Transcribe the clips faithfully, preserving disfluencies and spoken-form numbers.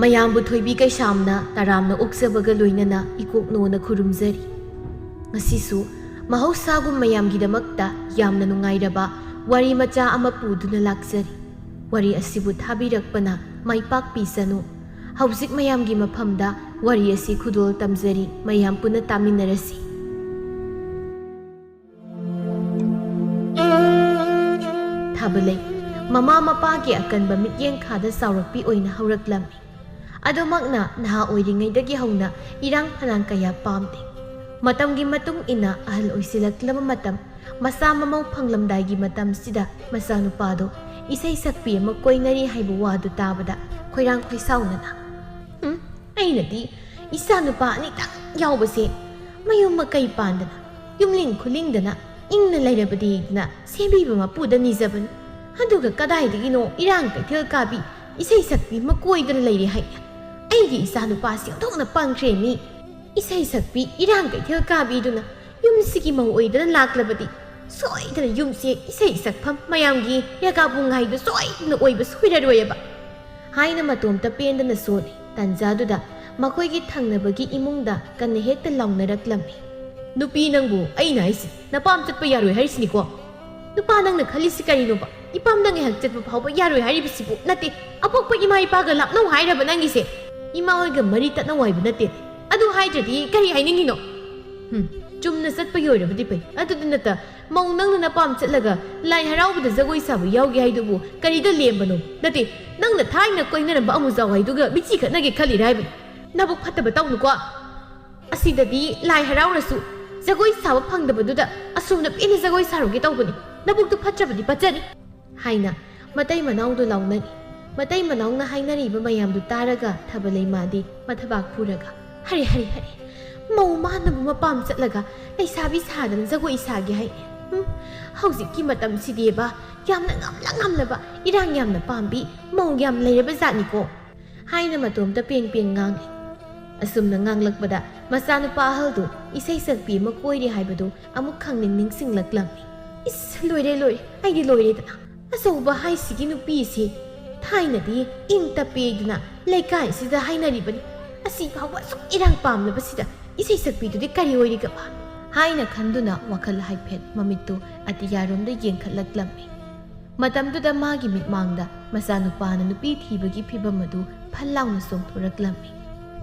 ꯃꯌꯥꯝꯕꯨ ꯊꯣꯏꯕꯤ ꯀꯩꯁꯥꯝꯅ ꯇꯔꯥꯝꯅ ꯑꯣꯛꯆꯕꯒ ꯂꯣꯏꯅꯅ ꯏꯀꯣꯛꯅꯣꯅ ꯈꯨꯔꯨꯝꯖꯔꯤ꯫ ꯉꯁꯤꯁꯨ ꯃꯍꯧꯁꯥꯒꯨꯝ ꯃꯌꯥꯝꯒꯤꯗꯃꯛꯇ ꯌꯥꯝꯅ ꯅꯨꯡꯉꯥꯏꯔꯕ ꯋꯥꯔꯤ ꯃꯆꯥ ꯑꯃ ꯄꯨꯗꯨꯅ ꯂꯥꯛꯆꯔꯤ꯫ ꯋꯥꯔꯤ ꯑꯁꯤꯕꯨ ꯊꯥꯕꯤꯔꯛꯄꯅ ꯃꯥꯏ ꯄꯥꯛꯄꯤꯁꯅꯨ꯫ ꯍꯧꯖꯤꯛ ꯃꯌꯥꯝꯒꯤ ꯃꯐꯝꯗ ꯋꯥꯔꯤ ꯑꯁꯤ ꯈꯨꯗꯣꯜ ꯇꯝꯖꯔꯤ, ꯃꯌꯥꯝ ꯄꯨꯟꯅ ꯇꯥꯃꯤꯟꯅꯔꯁꯤ꯫ ꯊꯥꯕꯂꯩ ꯃꯃꯥ ꯃꯄꯥꯒꯤ ꯑꯀꯟꯕ ꯃꯤꯠꯌꯦꯡ ꯈꯥꯗ ꯆꯥꯎꯔꯛꯄꯤ ꯑꯣꯏꯅ ꯍꯧꯔꯛꯂꯝꯃꯤ꯫ ꯑꯗꯨꯃꯛꯅ ꯅꯍꯥ ꯑꯣꯏꯔꯤꯉꯩꯗꯒꯤ ꯍꯧꯅ ꯏꯔꯥꯡ ꯐꯂꯥꯡ ꯀꯌꯥ ꯄꯥꯝꯗꯦ꯫ ꯃꯇꯝꯒꯤ ꯃꯇꯨꯡ ꯏꯟꯅ ꯑꯍꯜ ꯑꯣꯏꯁꯤꯜꯂꯛꯂꯕ ꯃꯇꯝ, ꯃꯆꯥ ꯃꯃꯧ ꯐꯪꯂꯝꯗꯥꯏꯒꯤ ꯃꯇꯝꯁꯤꯗ ꯃꯆꯥꯅꯨꯄꯥꯗꯣ ꯏꯁꯩ ꯁꯛꯄꯤ ꯑꯃ ꯀꯣꯏꯅꯔꯤ ꯍꯥꯏꯕ ꯋꯥꯗꯨ ꯇꯥꯕꯗ ꯈꯣꯏꯔꯥꯡ ꯈꯣꯏꯁꯥꯎꯅꯅ, "ꯎꯝ, ꯑꯩꯅꯗꯤ ꯏꯆꯥꯅꯨꯄꯥ ꯑꯅꯤꯇꯪ ꯌꯥꯎꯕꯁꯦ ꯃꯌꯨꯝ ꯃꯀꯩ ꯄꯥꯟꯗꯅ, ꯌꯨꯝꯂꯤꯡ ꯈꯨꯂꯤꯡꯗꯅ ꯏꯪꯅ ꯂꯩꯔꯕꯗꯤꯅ ꯁꯦꯝꯕꯤꯕ ꯃꯄꯨꯗ ꯅꯤꯖꯕꯅꯤ꯫ ꯑꯗꯨꯒ ꯀꯗꯥꯏꯗꯒꯤꯅꯣ ꯏꯔꯥꯡ ꯀꯩꯊꯦꯜ ꯀꯥꯕꯤ ꯏꯁꯩ ꯁꯛꯄꯤ ꯑꯃ ꯀꯣꯏꯗꯅ ꯂꯩꯔꯦ ꯍꯥꯏꯅ꯫ ꯑꯩꯒꯤ ꯏꯆꯥꯅꯨꯄꯥꯁꯤ ꯑꯣꯟꯊꯣꯛꯅ ꯄꯪꯈ꯭ꯔꯦ ꯃꯤ꯫ ꯏꯁꯩ ꯁꯛꯄꯤ ꯏꯔꯥꯡ ꯀꯩꯊꯦꯜ ꯀꯥꯕꯤꯗꯨꯅ ꯌꯨꯝꯁꯤꯒꯤ ꯃꯧ ꯑꯣꯏꯗꯅ ꯂꯥꯛꯂꯕꯗꯤ ꯁꯣꯏꯗꯅ ꯌꯨꯝꯁꯦ ꯏꯁꯩ ꯁꯛꯐꯝ, ꯃꯌꯥꯝꯒꯤ ꯌꯥꯒꯥꯕꯨꯡ ꯍꯥꯏꯗꯨ ꯁꯣꯏꯗꯅ ꯑꯣꯏꯕ ꯁꯣꯏꯔꯔꯣꯏꯑꯕ" ꯍꯥꯏꯅ ꯃꯇꯣꯝꯇ ꯄꯦꯟꯗꯅ ꯁꯣꯜꯂꯤ꯫ ꯇꯟꯖꯥꯗꯨꯗ ꯃꯈꯣꯏꯒꯤ ꯊꯪꯅꯕꯒꯤ ꯏꯃꯨꯡꯗ ꯀꯟꯅ ꯍꯦꯛꯇ ꯂꯥꯎꯅꯔꯛꯂꯝꯃꯤ꯫ "ꯅꯨꯄꯤ ꯅꯪꯕꯨ ꯑꯩꯅ ꯍꯥꯏꯁꯤ ꯅꯄꯥꯝ ꯆꯠꯄ ꯌꯥꯔꯣꯏ ꯍꯥꯏꯔꯤꯁꯤꯅꯤꯀꯣ? ꯅꯨꯄꯥ ꯅꯪꯅ ꯈꯜꯂꯤꯁꯤ ꯀꯔꯤꯅꯣꯕ? ꯏꯄꯥꯝꯗ ꯉꯥꯏꯍꯥꯛ ꯆꯠꯄ ꯐꯥꯎꯕ ꯌꯥꯔꯣꯏ ꯍꯥꯏꯔꯤꯕꯁꯤꯕꯨ ꯅꯠꯇꯦ꯫ ꯑꯄꯣꯛꯄ ꯏꯃꯥ ꯏꯄꯥꯒ ꯂꯥꯞꯅꯧ ꯍꯥꯏꯔꯕ ꯅꯪꯒꯤꯁꯦ? ꯏꯃꯥ ꯍꯣꯏꯒ ꯃꯔꯤ ꯇꯠꯅꯧ ꯍꯥꯏꯕ ꯅꯠꯇꯦ꯫ ꯑꯗꯨ ꯍꯥꯏꯗ꯭ꯔꯗꯤ ꯀꯔꯤ ꯍꯥꯏꯅꯤꯡꯉꯤꯅꯣ? ꯍꯨꯝ, ꯆꯨꯝꯅ ꯆꯠꯄꯒꯤ ꯑꯣꯏꯔꯕꯗꯤ ꯐꯩ꯫ ꯑꯗꯨꯗ ꯅꯠꯇ ꯃꯧ ꯅꯪꯅ ꯅꯄꯥꯝ ꯆꯠꯂꯒ ꯂꯥꯏ ꯍꯔꯥꯎꯕꯗ ꯖꯒꯣꯏ ꯁꯥꯕ ꯌꯥꯎꯒꯦ ꯍꯥꯏꯗꯨꯕꯨ ꯀꯔꯤꯗ ꯂꯦꯝꯕꯅꯣ? ꯅꯠꯇꯦ, ꯅꯪꯅ ꯊꯥꯏꯅ ꯀꯣꯏꯅꯔꯝꯕ ꯑꯃꯨꯖꯥꯎ ꯍꯥꯏꯗꯨꯒ ꯃꯤꯆꯤ ꯈꯠꯅꯒꯦ ꯈꯜꯂꯤꯔꯥ ꯍꯥꯏꯕꯅꯤ? ꯅꯕꯨꯛ ꯐꯠꯇꯕ ꯇꯧꯅꯨꯀꯣ꯫ ꯑꯁꯤꯗꯗꯤ ꯂꯥꯏ ꯍꯔꯥꯎꯔꯁꯨ ꯖꯒꯣꯏ ꯁꯥꯕ ꯐꯪꯗꯕꯗꯨꯗ ꯑꯁꯨꯝꯅ ꯄꯦꯟꯅ ꯖꯒꯣꯏ ꯁꯥꯔꯨꯒꯦ ꯇꯧꯕꯅꯤ꯫ ꯅꯕꯨꯛꯇꯨ ꯐꯠꯇ꯭ꯔꯕꯗꯤ ꯄꯠꯆꯅꯤ" ꯍꯥꯏꯅ ꯃꯇꯩ ꯃꯅꯥꯎꯗꯨ ꯂꯥꯎꯅꯔꯤ꯫ ꯃꯇꯩ ꯃꯅꯥꯎꯅ ꯍꯥꯏꯅꯔꯤꯕ ꯃꯌꯥꯝꯗꯨ ꯇꯥꯔꯒ ꯊꯥꯕꯂꯩꯃꯥꯗꯤ ꯃꯊꯕꯥꯛ ꯐꯨꯔꯒ, "ꯍꯔꯦ, ꯍꯔꯦ, ꯍꯔꯦ! ꯃꯧ ꯃꯥꯅꯕꯨ ꯃꯄꯥꯝ ꯆꯠꯂꯒ ꯂꯩꯁꯥꯕꯤ ꯁꯥꯗꯅ ꯖꯒꯣꯏ ꯁꯥꯒꯦ ꯍꯥꯏ꯫ ꯎꯝ, ꯍꯧꯖꯤꯛꯀꯤ ꯃꯇꯝꯁꯤꯗꯤꯕ ꯌꯥꯝꯅ ꯉꯝꯂ ꯉꯝꯂꯕ, ꯏꯔꯥꯡ ꯌꯥꯝꯅ ꯄꯥꯝꯕꯤ ꯃꯧ ꯌꯥꯝ ꯂꯩꯔꯕ ꯖꯥꯠꯅꯤꯀꯣ" ꯍꯥꯏꯅ ꯃꯇꯣꯝꯇ ꯄꯦꯡ ꯄꯦꯡ ꯉꯥꯡꯂꯤ꯫ ꯑꯁꯨꯝꯅ ꯉꯥꯡꯂꯛꯄꯗ ꯃꯆꯥꯅꯨꯄꯥ ꯑꯍꯜꯗꯨ ꯏꯁꯩ ꯁꯛꯄꯤ ꯑꯃ ꯀꯣꯏꯔꯤ ꯍꯥꯏꯕꯗꯨ ꯑꯃꯨꯛ ꯈꯪꯅꯤꯡ ꯅꯤꯡꯁꯤꯡꯂꯛꯂꯝꯃꯤ꯫ "ꯏꯁ, ꯂꯣꯏꯔꯦ, ꯂꯣꯏꯔꯦ, ꯑꯩꯗꯤ ꯂꯣꯏꯔꯦꯗꯅ꯫ ꯑꯆꯧꯕ ꯍꯥꯏꯁꯤꯒꯤ ꯅꯨꯄꯤꯁꯤ ꯊꯥꯏꯅꯗꯤ ꯏꯪ ꯇꯞꯄꯦꯗꯅ ꯂꯩꯀꯥꯏꯁꯤꯗ ꯍꯥꯏꯅꯔꯤꯕꯅꯤ꯫ ꯑꯁꯤ ꯐꯥꯎꯕ ꯑꯁꯨꯛ ꯏꯔꯥꯡ ꯄꯥꯝꯂꯕꯁꯤꯗ ꯏꯁꯩ ꯁꯛꯄꯤꯗꯨꯗꯤ ꯀꯔꯤ ꯑꯣꯏꯔꯤꯒꯕ?" ꯍꯥꯏꯅ ꯈꯟꯗꯨꯅ ꯋꯥꯈꯜ ꯍꯥꯏꯐꯦꯠ ꯃꯃꯤꯠꯇꯨ ꯑꯇꯤꯌꯥꯔꯣꯝꯗ ꯌꯦꯡꯈꯠꯂꯛꯂꯝꯃꯤ꯫ ꯃꯇꯝꯗꯨꯗ ꯃꯥꯒꯤ ꯃꯤꯠꯃꯥꯡꯗ ꯃꯆꯥꯅꯨꯄꯥꯅ ꯅꯨꯄꯤ ꯊꯤꯕꯒꯤ ꯐꯤꯕꯝ ꯑꯗꯨ ꯐꯜ ꯂꯥꯎꯅ ꯆꯣꯡꯊꯣꯔꯛꯂꯝꯃꯤ꯫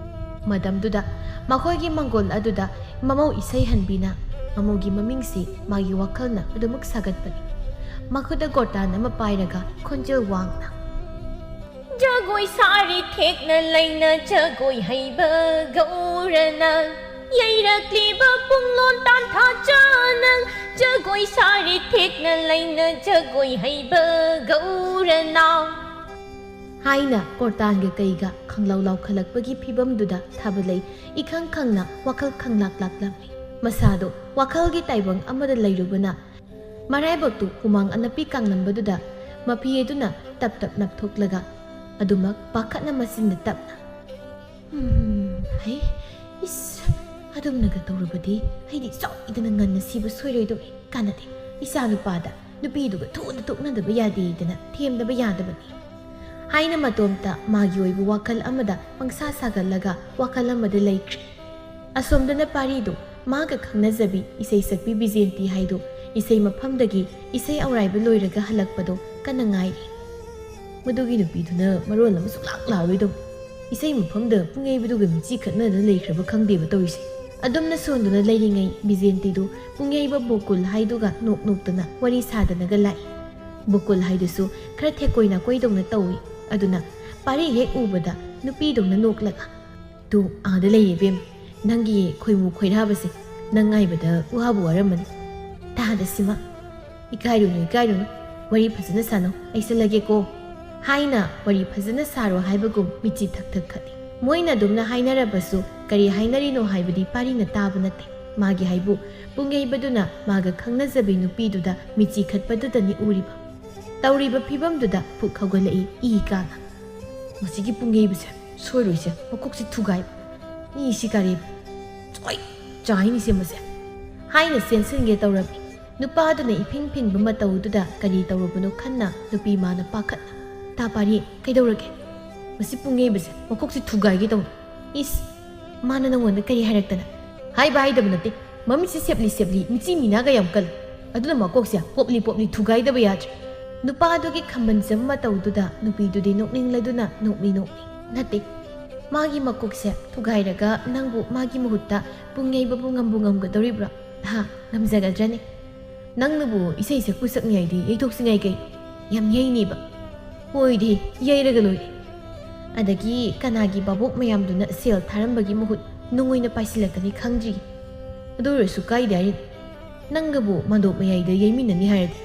ꯃꯇꯝꯗꯨꯗ ꯃꯈꯣꯏꯒꯤ ꯃꯪꯒꯣꯜ ꯑꯗꯨꯗ ꯃꯃꯧ ꯏꯁꯩ ꯍꯟꯕꯤꯅ, ꯃꯃꯧꯒꯤ ꯃꯃꯤꯡꯁꯤ ꯃꯥꯒꯤ ꯋꯥꯈꯜꯅ ꯑꯗꯨꯃꯛ ꯁꯥꯒꯠꯄꯅꯤ, ꯃꯈꯨꯠꯇ ꯒꯣꯔꯇꯥꯟ ꯑꯃ ꯄꯥꯏꯔꯒ ꯈꯣꯟꯖꯦꯜ ꯋꯥꯡꯅ, "ꯖꯒꯣꯏ ꯁꯥꯔꯤ ꯊꯦꯛꯅ ꯂꯩꯅ ꯖꯒꯣꯏ ꯍꯩꯕ ꯒꯧꯔꯅ, ꯌꯩꯔꯛꯂꯤꯕ ꯄꯨꯡꯂꯣꯟ ꯇꯥꯟꯊꯥ ꯆꯥꯅ, ꯖꯒꯣꯏ ꯁꯥꯔꯤ ꯊꯦꯛꯅ ꯂꯩꯅ ꯖꯒꯣꯏ ꯍꯩꯕ ꯒꯧꯔꯅ" ꯍꯥꯏꯅ ꯀꯣꯔꯇꯥꯟꯒ ꯀꯩꯒ ꯈꯪꯂꯥꯎ ꯂꯥꯎꯈꯠꯂꯛꯄꯒꯤ ꯐꯤꯕꯝꯗꯨꯗ ꯊꯥꯕꯂꯩ ꯏꯈꯪ ꯈꯪꯅ ꯋꯥꯈꯜ ꯈꯪꯂꯥꯛ ꯂꯥꯛꯂꯝꯃꯤ꯫ ꯃꯁꯥꯗꯣ ꯋꯥꯈꯜꯒꯤ ꯇꯥꯏꯕꯪ ꯑꯃꯗ ꯂꯩꯔꯨꯕꯅ ꯃꯔꯥꯏꯕꯛꯇꯨ ꯍꯨꯃꯥꯡ ꯑꯅꯞꯄꯤ ꯀꯥꯡꯂꯝꯕꯗꯨꯗ ꯃꯐꯤ ꯑꯗꯨꯅ ꯇꯞ ꯇꯞ ꯅꯞꯊꯣꯛꯂꯒ ꯑꯗꯨꯃꯛ ꯄꯥꯈꯠꯅ ꯃꯆꯤꯟꯗ ꯇꯞꯅ, "ꯎꯝ, ꯍꯩ, ꯏꯁ, ꯑꯗꯨꯝꯅꯒ ꯇꯧꯔꯕꯗꯤ ꯑꯩꯗꯤ ꯁꯣꯏꯗꯅ ꯉꯟꯅ ꯁꯤꯕ ꯁꯣꯏꯔꯣꯏꯗꯧꯔꯤ꯫ ꯀꯥꯟꯅꯗꯦ, ꯏꯆꯥ ꯅꯨꯄꯥꯗ ꯅꯨꯄꯤꯗꯨꯒ ꯊꯨꯅ ꯇꯣꯛꯅꯗꯕ ꯌꯥꯗꯦꯗꯅ ꯊꯦꯝꯗꯕ ꯌꯥꯗꯕꯅꯤ" ꯍꯥꯏꯅ ꯃꯇꯣꯝꯇ ꯃꯥꯒꯤ ꯑꯣꯏꯕ ꯋꯥꯈꯜ ꯑꯃꯗ ꯄꯪꯁꯥ ꯁꯥꯒꯠꯂꯒ ꯋꯥꯈꯜ ꯑꯃꯗ ꯂꯩꯈ꯭ꯔꯦ꯫ ꯑꯁꯣꯝꯗꯅ ꯄꯥꯔꯤꯗꯨ ꯃꯥꯒ ꯈꯪꯅꯖꯕꯤ ꯏꯁꯩ ꯁꯛꯄꯤ ꯕꯤꯖꯦꯟꯇꯤ ꯍꯥꯏꯗꯨ ꯏꯁꯩ ꯃꯐꯝꯗꯒꯤ ꯏꯁꯩ ꯑꯧꯔꯥꯏꯕ ꯂꯣꯏꯔꯒ ꯍꯜꯂꯛꯄꯗꯣ ꯀꯟꯅ ꯉꯥꯏꯔꯤ꯫ ꯃꯗꯨꯒꯤ ꯅꯨꯄꯤꯗꯨꯅ ꯃꯔꯣꯜ ꯑꯃ ꯁꯨꯛꯂꯥꯛ ꯂꯥꯛꯂꯣꯏꯗꯧ꯫ ꯏꯁꯩ ꯃꯐꯝꯗ ꯄꯨꯡ ꯌꯩꯕꯗꯨꯒ ꯃꯤꯆꯤ ꯈꯠꯅꯗꯅ ꯂꯩꯈ꯭ꯔꯕ ꯈꯪꯗꯦꯕ ꯇꯧꯔꯤꯁꯦ꯫ ꯑꯗꯨꯝꯅ ꯁꯣꯟꯗꯨꯅ ꯂꯩꯔꯤꯉꯩ ꯕꯤꯖꯦꯟꯇꯤꯗꯨ ꯄꯨꯡ ꯌꯩꯕ ꯕꯣꯀꯨꯜ ꯍꯥꯏꯗꯨꯒ ꯅꯣꯛ ꯅꯣꯛꯇꯅ ꯋꯥꯔꯤ ꯁꯥꯗꯅꯒ ꯂꯥꯛꯏ꯫ ꯕꯣꯀꯨꯜ ꯍꯥꯏꯗꯨꯁꯨ ꯈꯔ ꯊꯦꯛꯀꯣꯏ ꯅꯥꯀꯣꯏꯗꯧꯅ ꯇꯧꯏ꯫ ꯑꯗꯨꯅ ꯄꯥꯔꯤ ꯍꯦꯛ ꯎꯕꯗ ꯅꯨꯄꯤꯗꯧꯅ ꯅꯣꯛꯂꯒ, "ꯇꯨ ꯑꯥꯗ ꯂꯩꯔꯦ ꯏꯕꯦꯝ, ꯅꯪꯒꯤ ꯈꯣꯏꯃꯨ ꯈꯣꯏꯔꯥꯕꯁꯦ ꯅꯪ ꯉꯥꯏꯕꯗ ꯋꯥꯕꯨ ꯋꯥꯔꯝꯃꯅꯤ꯫ ꯇꯥꯗ ꯁꯤꯃ꯫ ꯏꯀꯥꯏꯔꯨꯅꯨ, ꯏꯀꯥꯏꯔꯨꯅꯨ, ꯋꯥꯔꯤ ꯐꯖꯅ ꯁꯥꯟꯅꯧ, ꯑꯩ ꯆꯠꯂꯒꯦꯀꯣ" ꯍꯥꯏꯅ ꯋꯥꯔꯤ ꯐꯖꯅ ꯁꯥꯔꯣ ꯍꯥꯏꯕꯒꯨꯝ ꯃꯤꯠꯆꯤ ꯊꯛ ꯊꯛ ꯈꯠꯂꯤ꯫ ꯃꯣꯏꯅ ꯑꯗꯨꯝꯅ ꯍꯥꯏꯅꯔꯕꯁꯨ ꯀꯔꯤ ꯍꯥꯏꯅꯔꯤꯅꯣ ꯍꯥꯏꯕꯗꯤ ꯄꯥꯔꯤꯅ ꯇꯥꯕ ꯅꯠꯇꯦ꯫ ꯃꯥꯒꯤ ꯍꯥꯏꯕꯨ ꯄꯨꯡ ꯌꯩꯕꯗꯨꯅ ꯃꯥꯒ ꯈꯪꯅꯖꯕꯤ ꯅꯨꯄꯤꯗꯨꯗ ꯃꯤꯠꯆꯤ ꯈꯠꯄꯗꯨꯗꯅꯤ ꯎꯔꯤꯕ꯫ ꯇꯧꯔꯤꯕ ꯐꯤꯕꯝꯗꯨꯗ ꯄꯨꯛ ꯍꯧꯒꯠꯂꯛꯏ ꯏ ꯀꯥꯅ꯫ "ꯃꯁꯤꯒꯤ ꯄꯨꯡ ꯌꯩꯕꯁꯦ ꯁꯣꯏꯔꯣꯏꯁꯦ, ꯃꯀꯣꯛꯁꯤ ꯊꯨꯒꯥꯏ꯫ ꯃꯤ ꯁꯤ ꯀꯔꯤ? ꯆꯣꯏ! ꯆꯥꯏꯅꯤꯁꯦ ꯃꯁꯦ꯫ ꯍꯥꯏꯅ ꯆꯦꯟꯁꯤꯟꯒꯦ ꯇꯧꯔꯝꯃꯤ꯫ ꯅꯨꯄꯥꯗꯨꯅ ꯏꯐꯤꯡ ꯐꯤꯡꯕ ꯃꯇꯧꯗꯨꯗ ꯀꯔꯤ ꯇꯧꯔꯕꯅꯣ ꯈꯟꯅ ꯅꯨꯄꯤ ꯃꯥꯅ ꯄꯥꯈꯠꯅ꯫ "ꯇꯥ ꯄꯥꯔꯤ, ꯀꯩꯗꯧꯔꯒꯦ? ꯃꯁꯤ ꯄꯨꯡꯉꯩꯕꯁꯦ ꯃꯀꯣꯛꯁꯤ ꯊꯨꯒꯥꯏꯒꯦ ꯇꯧꯅꯤ꯫ ꯏꯁ! ꯃꯥꯅ ꯅꯪꯉꯣꯟꯗ ꯀꯔꯤ ꯍꯥꯏꯔꯛꯇꯅ?" "ꯍꯥꯏꯕ ꯍꯥꯏꯗꯕ ꯅꯠꯇꯦ꯫ ꯃꯃꯤꯠꯁꯤ ꯁꯦꯞꯂꯤ ꯁꯦꯞꯂꯤ, ꯃꯤꯆꯤ ꯃꯤꯅꯥꯒ ꯌꯥꯝ ꯀꯜꯂꯤ꯫ ꯑꯗꯨꯅ ꯃꯀꯣꯛꯁꯦ ꯄꯣꯞꯂꯤ ꯄꯣꯞꯂꯤ ꯊꯨꯒꯥꯏꯗꯕ ꯌꯥꯗ꯭ꯔꯦ꯫" ꯅꯨꯄꯥꯗꯨꯒꯤ ꯈꯝꯕꯟꯖꯕ ꯃꯇꯧꯗꯨꯗ ꯅꯨꯄꯤꯗꯨꯗꯤ ꯅꯣꯛꯅꯤꯡꯂꯗꯨꯅ ꯅꯣꯛꯃꯤ ꯅꯣꯛꯃꯤ꯫ "ꯅꯠꯇꯦ꯫ ꯃꯥꯒꯤ ꯃꯀꯣꯛꯁꯦ ꯊꯨꯒꯥꯏꯔꯒ ꯅꯪꯕꯨ ꯃꯥꯒꯤ ꯃꯍꯨꯠꯇ ꯄꯨꯡ ꯌꯩꯕꯕꯨ ꯉꯝꯕꯨ ꯉꯝꯒꯗꯧꯔꯤꯕ꯭ꯔꯥ? ꯍꯥ? ꯉꯝꯖꯒꯗ꯭ꯔꯅꯦ? ꯅꯪꯅꯕꯨ ꯏꯁꯩ ꯁꯛꯄꯨ ꯁꯛꯅꯤꯡꯉꯥꯏꯗꯤ ꯌꯩꯊꯣꯛꯁꯤꯉꯥꯏ ꯀꯩ? ꯌꯥꯝ ꯌꯩꯅꯤꯕ꯫ ꯍꯣꯏꯗꯤ, ꯌꯩꯔꯒ ꯂꯣꯏꯔꯦ꯫ ꯑꯗꯒꯤ ꯀꯅꯥꯒꯤ ꯚꯥꯕꯣꯛ ꯃꯌꯥꯝꯗꯨꯅ ꯁꯦꯜ ꯊꯥꯔꯝꯕꯒꯤ ꯃꯍꯨꯠ ꯅꯨꯡ ꯑꯣꯏꯅ ꯄꯥꯏꯁꯤꯜꯂꯛꯀꯅꯤ ꯈꯪꯗ꯭ꯔꯤ꯫ ꯑꯗꯨ ꯑꯣꯏꯔꯁꯨ ꯀꯥꯏꯗꯦ ꯍꯥꯏꯔꯤꯅꯤ꯫ ꯅꯪꯒꯕꯨ ꯃꯥꯟꯗꯣꯞ ꯃꯌꯥꯏꯗ ꯌꯩꯃꯤꯟꯅꯅꯤ ꯍꯥꯏꯔꯗꯤ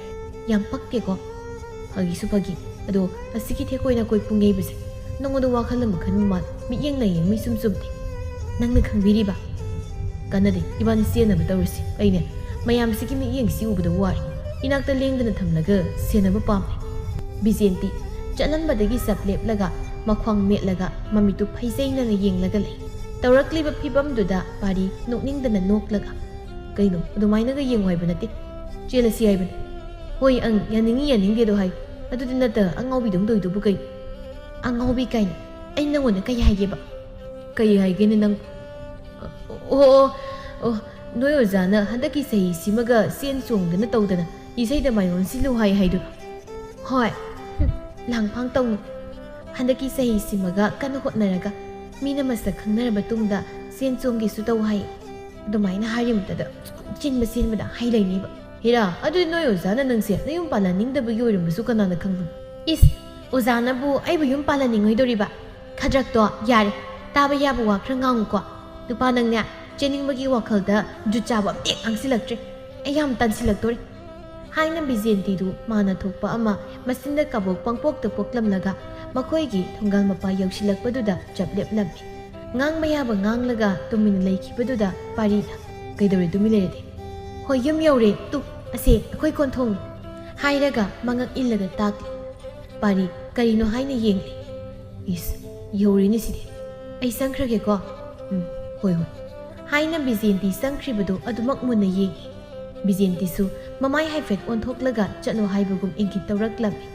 ꯌꯥꯝ ꯄꯛꯇꯦꯀꯣ꯫ ꯐꯥꯒꯤꯁꯨ ꯐꯥꯒꯤ꯫ ꯑꯗꯣ ꯑꯁꯤꯒꯤ ꯊꯦꯛꯀꯣꯏ ꯅꯥꯀꯣꯏ ꯄꯨꯡ ꯌꯩꯕꯁꯦ ꯅꯉꯣꯟꯗ ꯋꯥꯈꯜ ꯑꯃ ꯈꯟꯕ ꯃꯥꯜꯂꯦ꯫ ꯃꯤꯠꯌꯦꯡ ꯂꯥꯏꯌꯦꯡ ꯃꯤ ꯁꯨꯝ ꯆꯨꯝꯗꯦ꯫ ꯅꯪꯅ ꯈꯪꯕꯤꯔꯤꯕ? ꯀꯥꯟꯅꯗꯦ, ꯏꯕꯥꯅꯤ ꯆꯦꯟꯅꯕ ꯇꯧꯔꯁꯤ꯫ ꯑꯩꯅꯦ ꯃꯌꯥꯝꯁꯤꯒꯤ ꯃꯤꯠꯌꯦꯡꯁꯤ ꯎꯕꯗ ꯋꯥꯔꯦ꯫ ꯏꯅꯥꯛꯇ ꯂꯦꯡꯗꯅ ꯊꯝꯂꯒ ꯁꯦꯟꯅꯕ ꯄꯥꯝꯃꯦ꯫ ꯕꯤꯖꯦꯟꯇꯤ ꯆꯠꯂꯝꯕꯗꯒꯤ ꯆꯞ ꯂꯦꯞꯂꯒ ꯃꯈ꯭ꯋꯥꯡ ꯃꯦꯠꯂꯒ ꯃꯃꯤꯠꯇꯨ ꯐꯩꯖꯩꯅꯅ ꯌꯦꯡꯂꯒ ꯂꯩ꯫ ꯇꯧꯔꯛꯂꯤꯕ ꯐꯤꯕꯝꯗꯨꯗ ꯄꯥꯔꯤ ꯅꯣꯛꯅꯤꯡꯗꯅ ꯅꯣꯛꯂꯒ, "ꯀꯩꯅꯣ, ꯑꯗꯨꯃꯥꯏꯅꯒ ꯌꯦꯡꯉꯨ ꯍꯥꯏꯕ ꯅꯠꯇꯦ꯫ ꯆꯦꯜꯂꯁꯤ ꯍꯥꯏꯕꯅꯤ꯫" "ꯍꯣꯏ ꯑꯪ, ꯌꯥꯅꯤꯡꯉꯤ ꯌꯥꯅꯤꯡꯗꯦꯗꯣ ꯍꯥꯏ꯫ ꯑꯗꯨꯗꯤ ꯅꯠꯇ ꯑꯉꯥꯎꯕꯤꯗꯧ ꯇꯧꯏꯗꯨꯕꯨ ꯀꯩꯅꯣ?" "ꯑꯉꯥꯎꯕꯤ ꯀꯥꯏꯅ? ꯑꯩ ꯅꯪꯉꯣꯟꯗ ꯀꯩ ꯍꯥꯏꯒꯦꯕ?" "ꯀꯩ ꯍꯥꯏꯒꯦꯅꯦ ꯅꯪ?" "ꯑꯣ, ꯑꯣ, ꯑꯣ, ꯅꯣꯏ ꯑꯣꯖꯥꯅ ꯍꯟꯗꯛꯀꯤ ꯆꯍꯤꯁꯤꯃꯒ ꯆꯦꯟ ꯆꯣꯡꯗꯅ ꯇꯧꯗꯅ ꯏꯁꯩꯗ ꯃꯥꯏ ꯑꯣꯟꯁꯤꯜꯂꯨ ꯍꯥꯏ ꯍꯥꯏꯗꯨꯔꯣ?" "ꯍꯣꯏ꯫ ꯍꯨꯝ, ꯂꯥꯡꯐꯥꯡ ꯇꯧꯅꯨ꯫ ꯍꯟꯗꯛꯀꯤ ꯆꯍꯤꯁꯤꯃꯒ ꯀꯟꯅ ꯍꯣꯠꯅꯔꯒ ꯃꯤꯅ ꯃꯁꯛ ꯈꯪꯅꯔꯕ ꯇꯨꯡꯗ ꯆꯦꯟ ꯆꯣꯡꯒꯦꯁꯨ ꯇꯧ ꯍꯥꯏ꯫" ꯑꯗꯨꯃꯥꯏꯅ ꯍꯥꯏꯔꯤꯃꯇꯗ ꯆꯤꯟꯕ ꯆꯦꯟꯕꯗ ꯍꯩ ꯂꯩꯅꯤꯕ꯫ "ꯍꯤꯔꯥ, ꯑꯗꯨꯗꯤ ꯅꯣꯏ ꯑꯣꯖꯥꯅ ꯅꯪꯁꯦ ꯅꯌꯨꯝ ꯄꯥꯜꯍꯟꯅꯤꯡꯗꯕꯒꯤ ꯑꯣꯏꯔꯝꯕꯁꯨ ꯀꯅꯥꯅ ꯈꯪꯕꯅꯣ?" "ꯏꯁ, ꯑꯣꯖꯥꯅꯕꯨ ꯑꯩꯕꯨ ꯌꯨꯝ ꯄꯥꯜꯍꯟꯅꯤꯡꯉꯣꯏꯗꯣꯔꯤꯕ? ꯈꯗ꯭ꯔꯛꯇꯣ ꯌꯥꯔꯦ, ꯇꯥꯕ ꯌꯥꯕ ꯋꯥ ꯈꯔ ꯉꯥꯡꯉꯨꯀꯣ꯫ ꯅꯨꯄꯥ ꯅꯪꯅꯦ, ꯆꯦꯟꯅꯤꯡꯕꯒꯤ ꯋꯥꯈꯜꯗ ꯖꯨꯠ ꯆꯥꯕ ꯑꯝꯇ ꯍꯦꯛ ꯉꯥꯡꯁꯤꯜꯂꯛꯇ꯭ꯔꯦ꯫ ꯑꯩ ꯌꯥꯝ ꯇꯟꯁꯤꯜꯂꯛꯇꯣꯔꯦ꯫" ꯍꯥꯏꯅ ꯕꯤꯖꯦꯟꯇꯤꯗꯨ ꯃꯥꯅ ꯊꯣꯛꯄ ꯑꯃ ꯃꯆꯤꯟꯗ ꯀꯕꯣꯛ ꯄꯪꯄꯣꯛꯇ ꯄꯣꯛꯂꯝꯂꯒ ꯃꯈꯣꯏꯒꯤ ꯊꯣꯡꯒꯥꯜ ꯃꯄꯥ ꯌꯧꯁꯤꯜꯂꯛꯄꯗꯨꯗ ꯆꯞ ꯂꯦꯞꯂꯝꯃꯤ꯫ ꯉꯥꯡꯕ ꯌꯥꯕ ꯉꯥꯡꯂꯒ ꯇꯨꯃꯤꯟꯅ ꯂꯩꯈꯤꯕꯗꯨꯗ ꯄꯥꯔꯤꯅ, "ꯀꯩꯗꯧꯔꯦ ꯇꯨꯃꯤꯟ ꯂꯩꯔꯗꯤ?" "ꯍꯣꯏ, ꯌꯨꯝ ꯌꯧꯔꯦ, ꯇꯨ, ꯑꯁꯦ ꯑꯩꯈꯣꯏ ꯀꯣꯟꯊꯣꯡꯅꯤ꯫" ꯍꯥꯏꯔꯒ ꯃꯉꯛ ꯏꯜꯂꯒ ꯇꯥꯛꯂꯤ꯫ ꯄꯥꯔꯤ ꯀꯔꯤꯅꯣ ꯍꯥꯏꯅ ꯌꯦꯡꯂꯤ꯫ "ꯏꯁ, ꯌꯧꯔꯦꯅꯦ ꯁꯤꯗꯤ꯫ ꯑꯩ ꯆꯪꯈ꯭ꯔꯒꯦꯀꯣ꯫" "ꯎꯝ, "ꯍꯣꯏ, ꯍꯣꯏ" ꯍꯥꯏꯅ ꯕꯤꯖꯦꯟꯇꯤ ꯆꯪꯈ꯭ꯔꯤꯕꯗꯨ ꯑꯗꯨꯃꯛ ꯃꯨꯟꯅ ꯌꯦꯡꯏ꯫ ꯕꯤꯖꯦꯟꯇꯤꯁꯨ ꯃꯃꯥꯏ ꯍꯥꯏꯐꯦꯠ ꯑꯣꯟꯊꯣꯛꯂꯒ ꯆꯠꯂꯣ ꯍꯥꯏꯕꯒꯨꯝ ꯏꯪꯒꯤꯠ ꯇꯧꯔꯛꯂꯝꯃꯤ꯫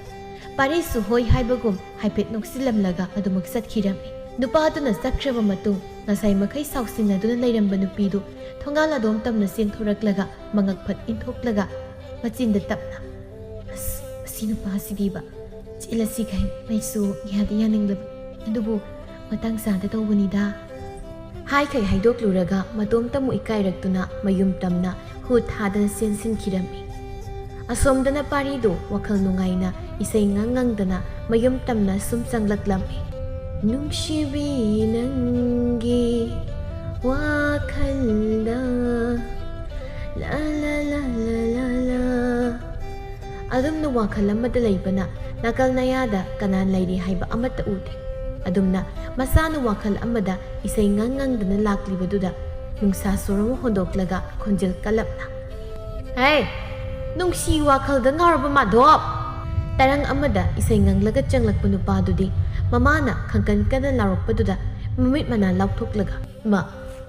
ꯄꯥꯔꯤꯁꯨ ꯍꯣꯏ ꯍꯥꯏꯕꯒꯨꯝ ꯍꯥꯏꯐꯦꯠ ꯅꯣꯛꯁꯤꯜꯂꯝꯂꯒ ꯑꯗꯨꯃꯛ ꯆꯠꯈꯤꯔꯝꯃꯤ꯫ ꯅꯨꯄꯥꯗꯨꯅ ꯆꯠꯈ꯭ꯔꯕ ꯃꯇꯨꯡ ꯉꯁꯥꯏ ꯃꯈꯩ ꯁꯥꯎꯁꯤꯟꯅꯗꯨꯅ ꯂꯩꯔꯝꯕ ꯅꯨꯄꯤꯗꯨ ꯊꯣꯡꯒꯥꯜ ꯑꯗꯣꯝ ꯇꯝꯅ ꯆꯦꯟꯊꯣꯔꯛꯂꯒ ꯃꯉꯛ ꯐꯠ ꯏꯟꯊꯣꯛꯂꯒ ꯃꯆꯤꯟꯗ ꯇꯞꯅ, "ꯑꯁ, ꯑꯁꯤ ꯅꯨꯄꯥꯁꯤꯗꯤꯕ, ꯆꯦꯜꯂꯁꯤ ꯀꯥꯏꯅ ꯑꯩꯁꯨ ꯌꯥꯗꯤ ꯌꯥꯅꯤꯡꯗꯕ, ꯑꯗꯨꯕꯨ ꯃꯇꯥꯡ ꯆꯥꯗ ꯇꯧꯕꯅꯤꯗ" ꯍꯥꯏꯈꯩ ꯍꯥꯏꯗꯣꯛꯂꯨꯔꯒ ꯃꯇꯣꯝꯇ ꯑꯃꯨꯛ ꯏꯀꯥꯏꯔꯛꯇꯨꯅ ꯃꯌꯨꯝ ꯇꯝꯅ ꯍꯨ ꯊꯥꯗꯅ ꯆꯦꯟꯁꯤꯟꯈꯤꯔꯝꯃꯤ꯫ ꯑꯁꯣꯝꯗꯅ ꯄꯥꯔꯤꯗꯨ ꯋꯥꯈꯜ ꯅꯨꯡꯉꯥꯏꯅ ꯏꯁꯩ ꯉꯪ ꯉꯪꯗꯅ ꯃꯌꯨꯝ ꯇꯝꯅ ꯁꯨꯝ ꯆꯪꯂꯛꯂꯝꯃꯤ꯫ "ꯅꯨꯡꯁꯤꯕꯤ ꯅꯪꯒꯤ ꯋꯥꯈꯜꯗ ꯂꯥ ꯂꯥ ꯂꯥ ꯂꯥ ꯂꯥ ꯂꯥ" ꯑꯗꯨꯝꯅ ꯋꯥꯈꯜ ꯑꯃꯗ ꯂꯩꯕꯅ ꯅꯥꯀꯜ ꯅꯌꯥꯗ ꯀꯅꯥ ꯂꯩꯔꯤ ꯍꯥꯏꯕ ꯑꯃꯠꯇ ꯎꯗꯦ꯫ ꯑꯗꯨꯝꯅ ꯃꯁꯥꯅ ꯋꯥꯈꯜ ꯑꯃꯗ ꯏꯁꯩ ꯉꯪ ꯉꯪꯗꯅ ꯂꯥꯛꯂꯤꯕꯗꯨꯗ ꯅꯨꯡꯁꯥ ꯁꯣꯔ ꯑꯃ ꯍꯣꯟꯗꯣꯛꯂꯒ ꯈꯣꯟꯖꯦꯜ ꯀꯜꯂꯞꯅ, "ꯍꯦ, ꯅꯨꯡꯁꯤ ꯋꯥꯈꯜꯗ ꯉꯥꯎꯔꯕ ꯃꯥꯙꯣꯞ!" ꯇꯔꯪ ꯑꯃꯗ ꯏꯁꯩ ꯉꯪꯂꯒ ꯆꯪꯂꯛꯄ ꯅꯨꯄꯥꯗꯨꯗꯤ ꯃꯃꯥꯅ ꯈꯪꯀꯟ ꯀꯟꯅ ꯂꯥꯎꯔꯛꯄꯗꯨꯗ ꯃꯃꯤꯠ ꯃꯅꯥ ꯂꯥꯎꯊꯣꯛꯂꯒ, "ꯏꯃꯥ,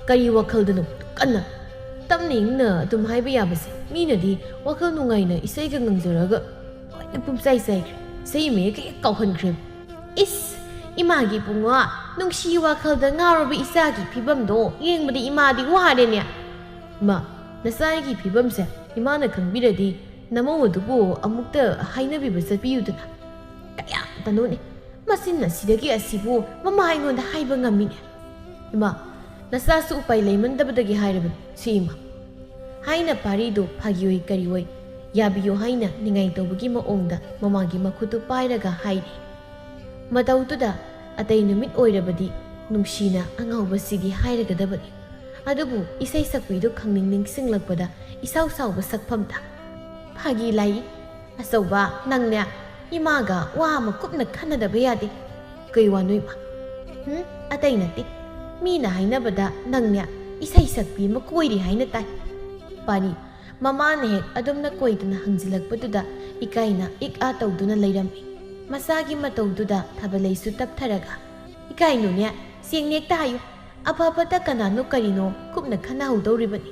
ꯀꯔꯤ ꯋꯥꯈꯜꯗꯅꯣ ꯀꯟꯅ ꯇꯞꯅ ꯏꯪꯅ ꯑꯗꯨꯝ ꯍꯥꯏꯕ ꯌꯥꯕꯁꯦ? ꯃꯤꯅꯗꯤ ꯋꯥꯈꯜ ꯅꯨꯡꯉꯥꯏꯅ ꯏꯁꯩꯒ ꯉꯪꯖꯔꯒ ꯂꯣꯏꯅ ꯄꯨꯝꯆꯥꯏ ꯆꯥꯏꯈ꯭ꯔꯦ꯫ ꯏꯁꯩ ꯃꯌꯦꯛꯀ ꯍꯦꯛ ꯀꯥꯎꯍꯟꯈ꯭ꯔꯦ꯫ ꯏꯁ, ꯏꯃꯥꯒꯤ ꯏꯕꯨꯡꯉꯣ, ꯅꯨꯡꯁꯤ ꯋꯥꯈꯜꯗ ꯉꯥꯎꯔꯕ ꯏꯆꯥꯒꯤ ꯐꯤꯕꯝꯗꯣ ꯌꯦꯡꯕꯗ ꯏꯃꯥꯗꯤ ꯋꯥꯔꯦꯅꯦ꯫ ꯏꯃꯥ, ꯅꯆꯥꯒꯤ ꯐꯤꯕꯝꯁꯦ ꯏꯃꯥꯅ ꯈꯪꯕꯤꯔꯗꯤ ꯅꯃꯧ ꯑꯗꯨꯕꯨ ꯑꯃꯨꯛꯇ ꯍꯥꯏꯅꯕꯤꯕ ꯆꯠꯄꯤꯌꯨꯗꯅ꯫ ꯀꯌꯥꯝꯇꯅꯣꯅꯦ, ꯃꯆꯤꯟ ꯑꯁꯤꯗꯒꯤ ꯑꯁꯤꯕꯨ ꯃꯃꯥ ꯑꯩꯉꯣꯟꯗ ꯍꯥꯏꯕ ꯉꯝꯃꯤꯅꯦ꯫ ꯏꯃꯥ, ꯅꯆꯥꯁꯨ ꯎꯄꯥꯏ ꯂꯩꯃꯟꯗꯕꯗꯒꯤ ꯍꯥꯏꯔꯕꯅꯤ ꯁꯤ ꯏꯃꯥ" ꯍꯥꯏꯅ ꯄꯥꯔꯤꯗꯨ ꯐꯥꯒꯤ ꯑꯣꯏ ꯀꯔꯤ ꯑꯣꯏ ꯌꯥꯕꯤꯌꯨ ꯍꯥꯏꯅ ꯅꯤꯡꯉꯥꯏ ꯇꯧꯕꯒꯤ ꯃꯑꯣꯡꯗ ꯃꯃꯥꯒꯤ ꯃꯈꯨꯠꯇꯨ ꯄꯥꯏꯔꯒ ꯍꯥꯏꯔꯤ꯫ ꯃꯇꯧꯗꯨꯗ ꯑꯇꯩ ꯅꯨꯃꯤꯠ ꯑꯣꯏꯔꯕꯗꯤ ꯅꯨꯡꯁꯤꯅ ꯑꯉꯥꯎꯕꯁꯤꯗꯤ ꯍꯥꯏꯔꯒꯗꯕꯅꯤ꯫ ꯑꯗꯨꯕꯨ ꯏꯁꯩ ꯁꯛꯄꯤꯗꯨ ꯈꯪꯅꯤꯡ ꯅꯤꯡꯁꯤꯡꯂꯛꯄꯗ ꯏꯁꯥꯎ ꯁꯥꯎꯕ ꯁꯛꯐꯝꯗ, "ꯐꯥꯒꯤ ꯂꯥꯏ, ꯑꯆꯧꯕ, ꯅꯪꯅꯦ ꯏꯃꯥꯒ ꯋꯥ ꯑꯃ ꯀꯨꯞꯅ ꯈꯟꯅꯗꯕ ꯌꯥꯗꯦ꯫ ꯀꯩ ꯋꯥꯅꯣ ꯏꯃꯥ?" "ꯍꯨꯝ, ꯑꯇꯩ ꯅꯠꯇꯦ꯫ ꯃꯤꯅ ꯍꯥꯏꯅꯕꯗ ꯅꯪꯅꯦ ꯏꯁꯩ ꯁꯛꯄꯤ ꯑꯃ ꯀꯣꯏꯔꯤ ꯍꯥꯏꯅ ꯇꯥꯏ꯫" ꯄꯥꯔꯤ, ꯃꯃꯥꯅ ꯍꯦꯛ ꯑꯗꯨꯝꯅ ꯀꯣꯏꯗꯅ ꯍꯪꯖꯤꯜꯂꯛꯄꯗꯨꯗ ꯏꯀꯥꯏꯅ ꯏꯛ ꯑꯥ ꯇꯧꯗꯨꯅ ꯂꯩꯔꯝꯃꯤ꯫ ꯃꯆꯥꯒꯤ ꯃꯇꯧꯗꯨꯗ ꯊꯥꯕꯂꯩꯁꯨ ꯇꯞꯊꯔꯒ, "ꯏꯀꯥꯏꯅꯨꯅꯦ, ꯁꯦꯡꯅ ꯍꯦꯛꯇ ꯍꯥꯏꯌꯨ꯫ ꯑꯐ ꯐꯠꯇ ꯀꯅꯥꯅꯣ ꯀꯔꯤꯅꯣ ꯀꯨꯞꯅ ꯈꯟꯅꯍꯧꯗꯧꯔꯤꯕꯅꯤ꯫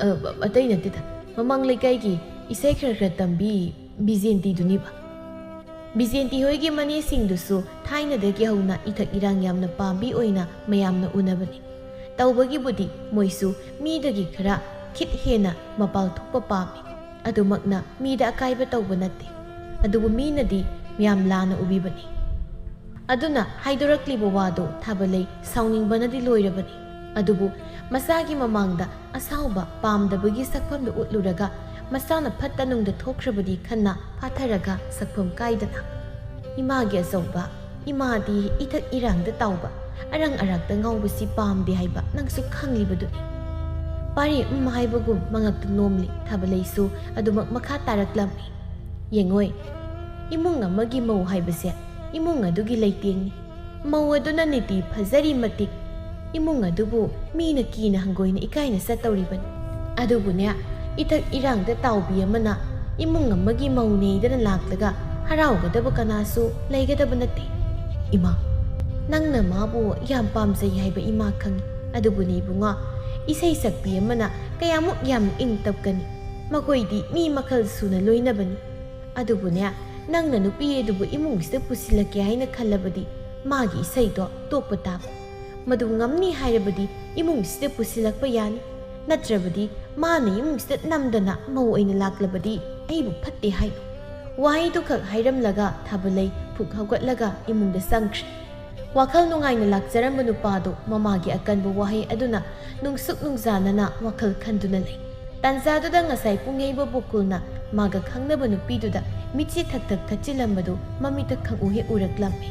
ꯑ, ꯑꯇꯩ ꯅꯠꯇꯦꯗ, ꯃꯃꯥꯡ ꯂꯩꯀꯥꯏꯒꯤ ꯏꯁꯩ ꯈꯔ ꯈꯔ ꯇꯝꯕꯤ ꯕꯤꯖꯦꯟꯇꯤꯗꯨꯅꯤꯕ꯫ ꯕꯤꯖꯦꯟꯇꯤ ꯍꯣꯏꯒꯤ ꯃꯅꯦꯁꯤꯡꯗꯨꯁꯨ ꯊꯥꯏꯅꯗꯒꯤ ꯍꯧꯅ ꯏꯊꯛ ꯏꯔꯥꯡ ꯌꯥꯝꯅ ꯄꯥꯝꯕꯤ ꯑꯣꯏꯅ ꯃꯌꯥꯝꯅ ꯎꯅꯕꯅꯤ꯫ ꯇꯧꯕꯒꯤꯕꯨꯗꯤ ꯃꯣꯏꯁꯨ ꯃꯤꯗꯒꯤ ꯈꯔ ꯈꯤꯠ ꯍꯦꯟꯅ ꯃꯄꯥꯜ ꯊꯣꯛꯄ ꯄꯥꯝꯃꯤ꯫ ꯑꯗꯨꯃꯛꯅ ꯃꯤꯗ ꯑꯀꯥꯏꯕ ꯇꯧꯕ ꯅꯠꯇꯦ, ꯑꯗꯨꯕꯨ ꯃꯤꯅꯗꯤ ꯃꯌꯥꯝ ꯂꯥꯟꯅ ꯎꯕꯤꯕꯅꯤ꯫ ꯑꯗꯨꯅ ꯍꯥꯏꯗꯣꯔꯛꯂꯤꯕ ꯋꯥꯗꯨ ꯊꯥꯕꯂꯩ ꯁꯥꯎꯅꯤꯡꯕꯅꯗꯤ ꯂꯣꯏꯔꯕꯅꯤ꯫ ꯑꯗꯨꯕꯨ ꯃꯁꯥꯒꯤ ꯃꯃꯥꯡꯗ ꯑꯁꯥꯎꯕ ꯄꯥꯝꯗꯕꯒꯤ ꯁꯛꯐꯝꯗꯨ ꯎꯠꯂꯨꯔꯒ ꯃꯁꯥꯅ ꯐꯠꯇ ꯅꯨꯡꯗ ꯊꯣꯛꯈ꯭ꯔꯕꯗꯤ ꯈꯟꯅ ꯐꯥꯊꯔꯒ ꯁꯛꯐꯝ ꯀꯥꯏꯗꯅ, "ꯏꯃꯥꯒꯤ ꯑꯆꯧꯕ, ꯏꯃꯥꯗꯤ ꯏꯊꯛ ꯏꯔꯥꯡꯗ ꯇꯥꯎꯕ, ꯑꯔꯪ ꯑꯔꯥꯛꯇ ꯉꯥꯎꯕꯁꯤ ꯄꯥꯝꯗꯦ ꯍꯥꯏꯕ ꯅꯪꯁꯨ ꯈꯪꯂꯤꯕꯗꯨꯅꯤ꯫" ꯄꯥꯔꯤ ꯎꯝ ꯍꯥꯏꯕꯒꯨꯝ ꯃꯉꯛꯇ ꯅꯣꯝꯂꯤ꯫ ꯊꯥꯕꯂꯩꯁꯨ ꯑꯗꯨꯃꯛ ꯃꯈꯥ ꯇꯥꯔꯛꯂꯝꯃꯤ꯫ ꯌꯦꯡꯉꯣꯏ, ꯏꯃꯨꯡ ꯑꯃꯒꯤ ꯃꯧ ꯍꯥꯏꯕꯁꯦ ꯏꯃꯨꯡ ꯑꯗꯨꯒꯤ ꯂꯩꯇꯦꯡꯅꯤ꯫ ꯃꯧ ꯑꯗꯨꯅ ꯅꯤꯇꯤ ꯐꯖꯔꯤ ꯃꯇꯤꯛ ꯏꯃꯨꯡ ꯑꯗꯨꯕꯨ ꯃꯤꯅ ꯀꯤꯅ ꯍꯪꯒꯣꯏꯅ ꯏꯀꯥꯏꯅ ꯆꯠꯇꯧꯔꯤꯕꯅꯤ꯫ ꯑꯗꯨꯕꯨꯅꯦ, ꯏꯊꯛ ꯏꯔꯥꯡꯗ ꯇꯥꯎꯕꯤ ꯑꯃꯅ ꯏꯃꯨꯡ ꯑꯃꯒꯤ ꯃꯧꯅꯦꯗꯅ ꯂꯥꯛꯂꯒ ꯍꯔꯥꯎꯒꯗꯕ ꯀꯅꯥꯁꯨ ꯂꯩꯒꯗꯕ ꯅꯠꯇꯦ꯫ ꯏꯃꯥ, ꯅꯪꯅ ꯃꯥꯕꯨ ꯌꯥꯝ ꯄꯥꯝꯖꯩ ꯍꯥꯏꯕ ꯏꯃꯥ ꯈꯪꯏ꯫ ꯑꯗꯨꯕꯨꯅꯦ ꯏꯕꯨꯡꯉꯣ, ꯏꯁꯩ ꯁꯛꯄꯤ ꯑꯃꯅ ꯀꯌꯥꯃꯨꯛ ꯌꯥꯝ ꯏꯪ ꯇꯞꯀꯅꯤ꯫ ꯃꯈꯣꯏꯗꯤ ꯃꯤ ꯃꯈꯜ ꯁꯨꯅ ꯂꯣꯏꯅꯕꯅꯤ꯫ ꯑꯗꯨꯕꯨꯅꯦ, ꯅꯪꯅ ꯅꯨꯄꯤ ꯑꯗꯨꯕꯨ ꯏꯃꯨꯡꯁꯤꯗ ꯄꯨꯁꯤꯜꯂꯛꯀꯦ ꯍꯥꯏꯅ ꯈꯜꯂꯕꯗꯤ ꯃꯥꯒꯤ ꯏꯁꯩꯗꯣ ꯇꯣꯛꯄ ꯇꯥꯕ꯫ ꯃꯗꯨ ꯉꯝꯅꯤ ꯍꯥꯏꯔꯕꯗꯤ ꯏꯃꯨꯡꯁꯤꯗ ꯄꯨꯁꯤꯜꯂꯛꯄ ꯌꯥꯅꯤ, ꯅꯠꯇ꯭ꯔꯕꯗꯤ ꯃꯥꯅ ꯏꯃꯨꯡꯁꯤꯗ ꯅꯝꯗꯅ ꯃꯧ ꯑꯣꯏꯅ ꯂꯥꯛꯂꯕꯗꯤ ꯑꯩꯕꯨ ꯐꯠꯇꯦ ꯍꯥꯏꯅꯤ꯫ ꯋꯥꯍꯩꯗꯨꯈꯛ ꯍꯥꯏꯔꯝꯂꯒ ꯊꯥꯕꯂꯩ ꯐꯨꯛ ꯍꯧꯒꯠꯂꯒ ꯏꯃꯨꯡꯗ ꯆꯪꯈ꯭ꯔꯦ꯫ ꯋꯥꯈꯜ ꯅꯨꯡꯉꯥꯏꯅ ꯂꯥꯛꯆꯔꯝꯕ ꯅꯨꯄꯥꯗꯨ ꯃꯃꯥꯒꯤ ꯑꯀꯟꯕ ꯋꯥꯍꯩ ꯑꯗꯨꯅ ꯅꯨꯡꯁꯨꯛ ꯅꯨꯡꯖꯥꯅꯅ ꯋꯥꯈꯜ ꯈꯟꯗꯨꯅ ꯂꯩ꯫ ꯇꯥꯟꯖꯥꯗꯨꯗ ꯉꯁꯥꯏ ꯄꯨꯡꯌꯩꯕ ꯕꯣꯀꯨꯜꯅ ꯃꯥꯒ ꯈꯪꯅꯕ ꯅꯨꯄꯤꯗꯨꯗ ꯃꯤꯠꯁꯤ ꯊꯛ ꯊꯛ ꯊꯠꯆꯤꯜꯂꯝꯕꯗꯨ ꯃꯃꯤꯠꯇ ꯈꯪꯎ ꯍꯦꯛ ꯎꯔꯛꯂꯝꯃꯤ꯫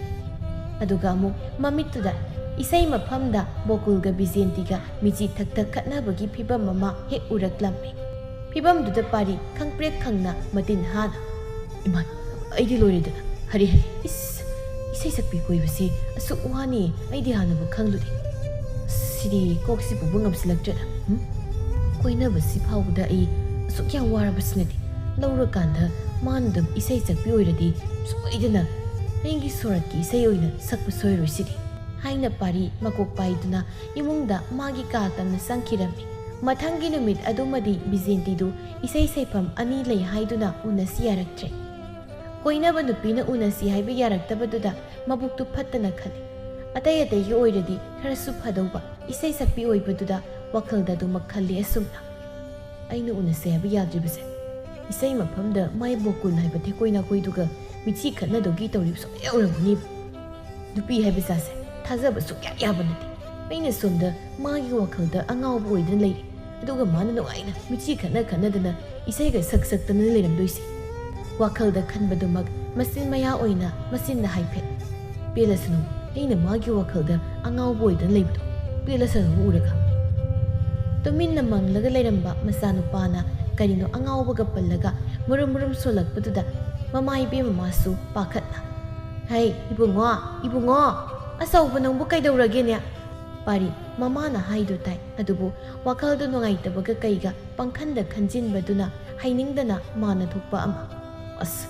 ꯑꯗꯨꯒ ꯑꯃꯨꯛ ꯃꯃꯤꯠꯇꯨꯗ ꯏꯁꯩ ꯃꯐꯝꯗ ꯕꯣꯀꯨꯜꯒ ꯕꯤꯖꯦꯟꯇꯤꯒ ꯃꯤꯠꯁꯤ ꯊꯛ ꯊꯛ ꯈꯠꯅꯕꯒꯤ ꯐꯤꯕꯝ ꯑꯃ ꯍꯦꯛ ꯎꯔꯛꯂꯝꯃꯤ꯫ ꯐꯤꯕꯝꯗꯨꯗ ꯄꯥꯔꯤ ꯈꯪꯄ꯭ꯔꯦꯛ ꯈꯪꯅ ꯃꯇꯤꯟ ꯍꯥꯅ, "ꯏꯃꯥ, ꯑꯩꯗꯤ ꯂꯣꯏꯔꯦꯗꯅ꯫ ꯍꯔꯦ ꯍꯔꯦ, ꯏꯁ, ꯏꯁꯩ ꯁꯛꯄꯤ ꯀꯣꯏꯕꯁꯤ ꯑꯁꯨꯛ ꯋꯥꯅꯤ, ꯑꯩꯗꯤ ꯍꯥꯟꯅꯕꯨ ꯈꯪꯂꯨꯗꯦ꯫ ꯁꯤꯗꯤ ꯀꯣꯛꯁꯤ ꯄꯨꯕ ꯉꯝꯁꯤꯜꯂꯛꯇ꯭ꯔꯦꯗ꯫ ꯍꯨꯝ? ꯀꯣꯏꯅꯕꯁꯤ ꯐꯥꯎꯕꯗ ꯑꯩ ꯑꯁꯨꯛ ꯌꯥꯝ ꯋꯥꯔꯕꯁꯤꯅꯗꯤ, ꯂꯧꯔꯀꯥꯟꯗ ꯃꯥꯅ ꯑꯗꯨꯝ ꯏꯁꯩ ꯁꯛꯄꯤ ꯑꯣꯏꯔꯗꯤ ꯁꯣꯏꯗꯅ ꯑꯩꯒꯤ ꯁꯣꯔꯠꯀꯤ ꯏꯁꯩ ꯑꯣꯏꯅ ꯁꯛꯄ ꯁꯣꯏꯔꯣꯏ ꯁꯤꯗꯤ꯫" ꯍꯥꯏꯅ ꯄꯥꯔꯤ ꯃꯀꯣꯛ ꯄꯥꯏꯗꯨꯅ ꯏꯃꯨꯡꯗ ꯃꯥꯒꯤ ꯀꯥ ꯇꯝꯅ ꯆꯪꯈꯤꯔꯝꯃꯤ꯫ ꯃꯊꯪꯒꯤ ꯅꯨꯃꯤꯠ ꯑꯗꯨꯃꯗꯤ ꯕꯤꯖꯦꯟꯇꯤꯗꯨ ꯏꯁꯩ ꯁꯩꯐꯝ ꯑꯅꯤ ꯂꯩ ꯍꯥꯏꯗꯨꯅ ꯎꯅꯁꯤ ꯌꯥꯔꯛꯇ꯭ꯔꯦ꯫ ꯀꯣꯏꯅꯕ ꯅꯨꯄꯤꯅ ꯎꯅꯁꯤ ꯍꯥꯏꯕ ꯌꯥꯔꯛꯇꯕꯗꯨꯗ ꯃꯕꯨꯛꯇꯨ ꯐꯠꯇꯅ ꯈꯜꯂꯤ꯫ ꯑꯇꯩ ꯑꯇꯩꯒꯤ ꯑꯣꯏꯔꯗꯤ ꯈꯔꯁꯨ ꯐꯗꯧꯕ, ꯏꯁꯩ ꯁꯛꯄꯤ ꯑꯣꯏꯕꯗꯨꯗ ꯋꯥꯈꯜꯗ ꯑꯗꯨꯃꯛ ꯈꯜꯂꯤ ꯑꯁꯨꯝꯅ꯫ ꯑꯩꯅ ꯎꯅꯁꯦ ꯍꯥꯏꯕ ꯌꯥꯗ꯭ꯔꯤꯕꯁꯦ, ꯏꯁꯩ ꯃꯐꯝꯗ ꯃꯥꯏ ꯕꯣꯀꯨꯜ ꯍꯥꯏꯕ ꯊꯦꯛꯀꯣꯏ ꯅꯥꯀꯣꯏꯗꯨꯒ ꯃꯤꯠꯆꯤ ꯈꯠꯅꯗꯧꯒꯤ ꯇꯧꯔꯤꯕꯁꯨ ꯌꯥꯎꯔꯝꯒꯅꯤꯕ꯫ ꯅꯨꯄꯤ ꯍꯥꯏꯕ ꯖꯥꯠꯁꯦ ꯊꯥꯖꯕ ꯁꯨꯛꯌꯥ ꯌꯥꯕ ꯅꯠꯇꯦ꯫ ꯑꯩꯅ ꯁꯣꯝꯗ ꯃꯥꯒꯤ ꯋꯥꯈꯜꯗ ꯑꯉꯥꯎꯕ ꯑꯣꯏꯗꯨꯅ ꯂꯩꯔꯤ, ꯑꯗꯨꯒ ꯃꯥꯅ ꯅꯨꯡꯉꯥꯏꯅ ꯃꯤꯠꯆꯤ ꯈꯠꯅ ꯈꯠꯅꯗꯅ ꯏꯁꯩꯒ ꯁꯛ ꯁꯛꯇꯅ ꯂꯩꯔꯝꯗꯣꯏꯁꯦ꯫ ꯋꯥꯈꯜꯗ ꯈꯟꯕꯗꯨꯃꯛ ꯃꯆꯤꯟ ꯃꯌꯥ ꯑꯣꯏꯅ ꯃꯆꯤꯟꯅ ꯍꯥꯏꯐꯦꯠ, "ꯄꯦꯜꯂꯁꯅꯨ, ꯑꯩꯅ ꯃꯥꯒꯤ ꯋꯥꯈꯜꯗ ꯑꯉꯥꯎꯕ ꯑꯣꯏꯗꯨꯅ ꯂꯩꯕꯗꯣ ꯄꯦꯜꯂꯁꯅꯨ ꯎꯔꯒ"꯫ ꯇꯨꯃꯤꯟꯅ ꯃꯪꯂꯒ ꯂꯩꯔꯝꯕ ꯃꯆꯥꯅꯨꯄꯥꯅ ꯀꯔꯤꯅꯣ ꯑꯉꯥꯎꯕꯒ ꯄꯜꯂꯒ ꯃꯨꯔꯨꯝ ꯃꯨꯔꯨꯝ ꯁꯣꯜꯂꯛꯄꯗꯨꯗ ꯃꯃꯥ ꯏꯕꯦꯝꯃ ꯃꯥꯁꯨ ꯄꯥꯈꯠꯅ, "ꯍꯩ, ꯏꯕꯨꯡꯉꯣ, ꯏꯕꯨꯡꯉꯣ, ꯑꯆꯧꯕ ꯅꯪꯕꯨ ꯀꯩꯗꯧꯔꯒꯦꯅꯦ?" ꯄꯥꯔꯤ ꯃꯃꯥꯅ ꯍꯥꯏꯗꯨ ꯇꯥꯏ, ꯑꯗꯨꯕꯨ ꯋꯥꯈꯜꯗ ꯅꯨꯡꯉꯥꯏꯇꯕꯒ ꯀꯩꯒ ꯄꯪꯈꯟꯗ ꯈꯟꯖꯤꯟꯕꯗꯨꯅ ꯍꯩꯅꯤꯡꯗꯅ ꯃꯥꯅ ꯊꯣꯛꯄ ꯑꯃ, "ꯑꯁ,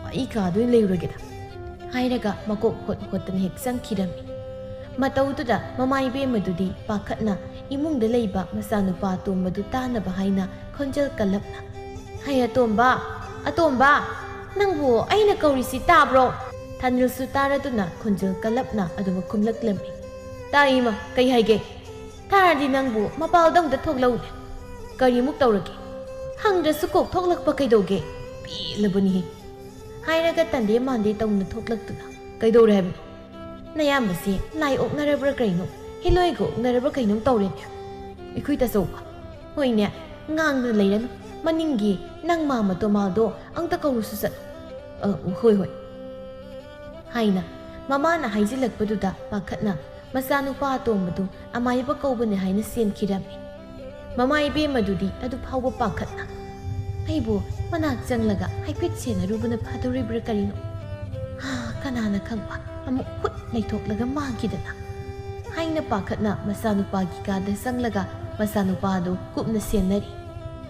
ꯑꯩ ꯀꯥꯗ ꯑꯣꯏꯅ ꯂꯩꯔꯨꯔꯒꯦꯗ" ꯍꯥꯏꯔꯒ ꯃꯀꯣꯛ ꯍꯣꯠ ꯍꯣꯠꯇꯅ ꯍꯦꯛ ꯆꯪꯈꯤꯔꯝꯃꯤ꯫ ꯃꯇꯧꯗꯨꯗ ꯃꯃꯥ ꯏꯕꯦꯝꯃꯗꯨꯗꯤ ꯄꯥꯈꯠꯅ ꯏꯃꯨꯡꯗ ꯂꯩꯕ ꯃꯆꯥꯅꯨꯄꯥ ꯑꯇꯣꯝꯕꯗꯨ ꯇꯥꯅꯕ ꯍꯥꯏꯅ ꯈꯣꯟꯖꯦꯜ ꯀꯜꯂꯞꯅ, "ꯍꯩ ꯑꯇꯣꯝꯕ, ꯑꯇꯣꯝꯕ, ꯅꯪꯕꯨ ꯑꯩꯅ ꯀꯧꯔꯤꯁꯤ ꯇꯥꯕ꯭ꯔꯣ?" ꯊꯥꯅꯤꯜꯁꯨ ꯇꯥꯔꯗꯨꯅ ꯈꯣꯟꯖꯦꯜ ꯀꯜꯂꯞꯅ ꯑꯗꯨꯃꯛ ꯈꯨꯝꯂꯛꯂꯝꯃꯤ꯫ "ꯇꯥꯏ ꯏꯃꯥ, ꯀꯩ ꯍꯥꯏꯒꯦ?" "ꯇꯥꯔꯗꯤ ꯅꯪꯕꯨ ꯃꯄꯥꯜꯗ ꯑꯃꯨꯛꯇ ꯊꯣꯛꯂꯛꯎꯅꯦ꯫ ꯀꯔꯤꯃꯨꯛ ꯇꯧꯔꯒꯦ? ꯍꯪꯗ꯭ꯔꯁꯨ ꯀꯣꯛ ꯊꯣꯛꯂꯛꯄ ꯀꯩꯗꯧꯒꯦ? ꯄꯦꯜꯂꯕꯅꯤꯍꯦ!" ꯍꯥꯏꯔꯒ ꯇꯟꯗꯦ ꯃꯥꯟꯗꯦ ꯇꯧꯅ ꯊꯣꯛꯂꯛꯇꯨꯅ, "ꯀꯩꯗꯧꯔꯦ ꯍꯥꯏꯕꯅꯣ? ꯅꯌꯥꯝꯕꯁꯤ ꯂꯥꯏ ꯑꯣꯛꯅꯔꯕ꯭ꯔꯥ ꯀꯩꯅꯣ, ꯍꯤꯂꯣꯏꯒ ꯑꯣꯛꯅꯔꯕ꯭ꯔꯥ ꯀꯩꯅꯣꯝ ꯇꯧꯔꯦꯅꯦ꯫ ꯏꯈꯨꯏ ꯇꯥꯆꯧꯕ, ꯍꯣꯏꯅꯦ, ꯉꯥꯡꯗꯅ ꯂꯩꯔꯅꯨ꯫ ꯃꯅꯤꯡꯒꯤ ꯅꯪ ꯃꯥꯝꯃ ꯇꯣꯃꯥꯗꯣ ꯑꯝꯇ ꯀꯧꯔꯨꯁꯨ ꯆꯠꯂꯨ꯫ ꯑ, ꯍꯣꯏ, ꯍꯣꯏ" ꯍꯥꯏꯅ ꯃꯃꯥꯅ ꯍꯥꯏꯖꯤꯜꯂꯛꯄꯗꯨꯗ ꯄꯥꯈꯠꯅ ꯃꯆꯥꯅꯨꯄꯥ ꯑꯇꯣꯝꯕꯗꯨ ꯑꯃꯥꯏꯕ ꯀꯧꯕꯅꯦ ꯍꯥꯏꯅ ꯆꯦꯟꯈꯤꯔꯝꯃꯤ꯫ ꯃꯃꯥ ꯏꯕꯦꯝꯃꯗꯨꯗꯤ ꯑꯗꯨ ꯐꯥꯎꯕ ꯄꯥꯈꯠꯅ, "ꯑꯩꯕꯨ ꯃꯅꯥꯛ ꯆꯪꯂꯒ ꯍꯥꯏꯐꯦꯠ ꯁꯦꯟꯅꯔꯨꯕꯅ ꯐꯗꯧꯔꯤꯕ꯭ꯔꯥ ꯀꯔꯤꯅꯣ? ꯍꯥ, ꯀꯅꯥꯅ ꯈꯪꯕ, ꯑꯃꯨꯛ ꯍꯨꯠ ꯂꯩꯊꯣꯛꯂꯒ ꯃꯥꯡꯈꯤꯗꯅ" ꯍꯥꯏꯅ ꯄꯥꯈꯠꯅ ꯃꯆꯥꯅꯨꯄꯥꯒꯤ ꯀꯥꯗ ꯆꯪꯂꯒ ꯃꯆꯥꯅꯨꯄꯥꯗꯨ ꯀꯨꯞꯅ ꯁꯦꯟꯅꯔꯤ꯫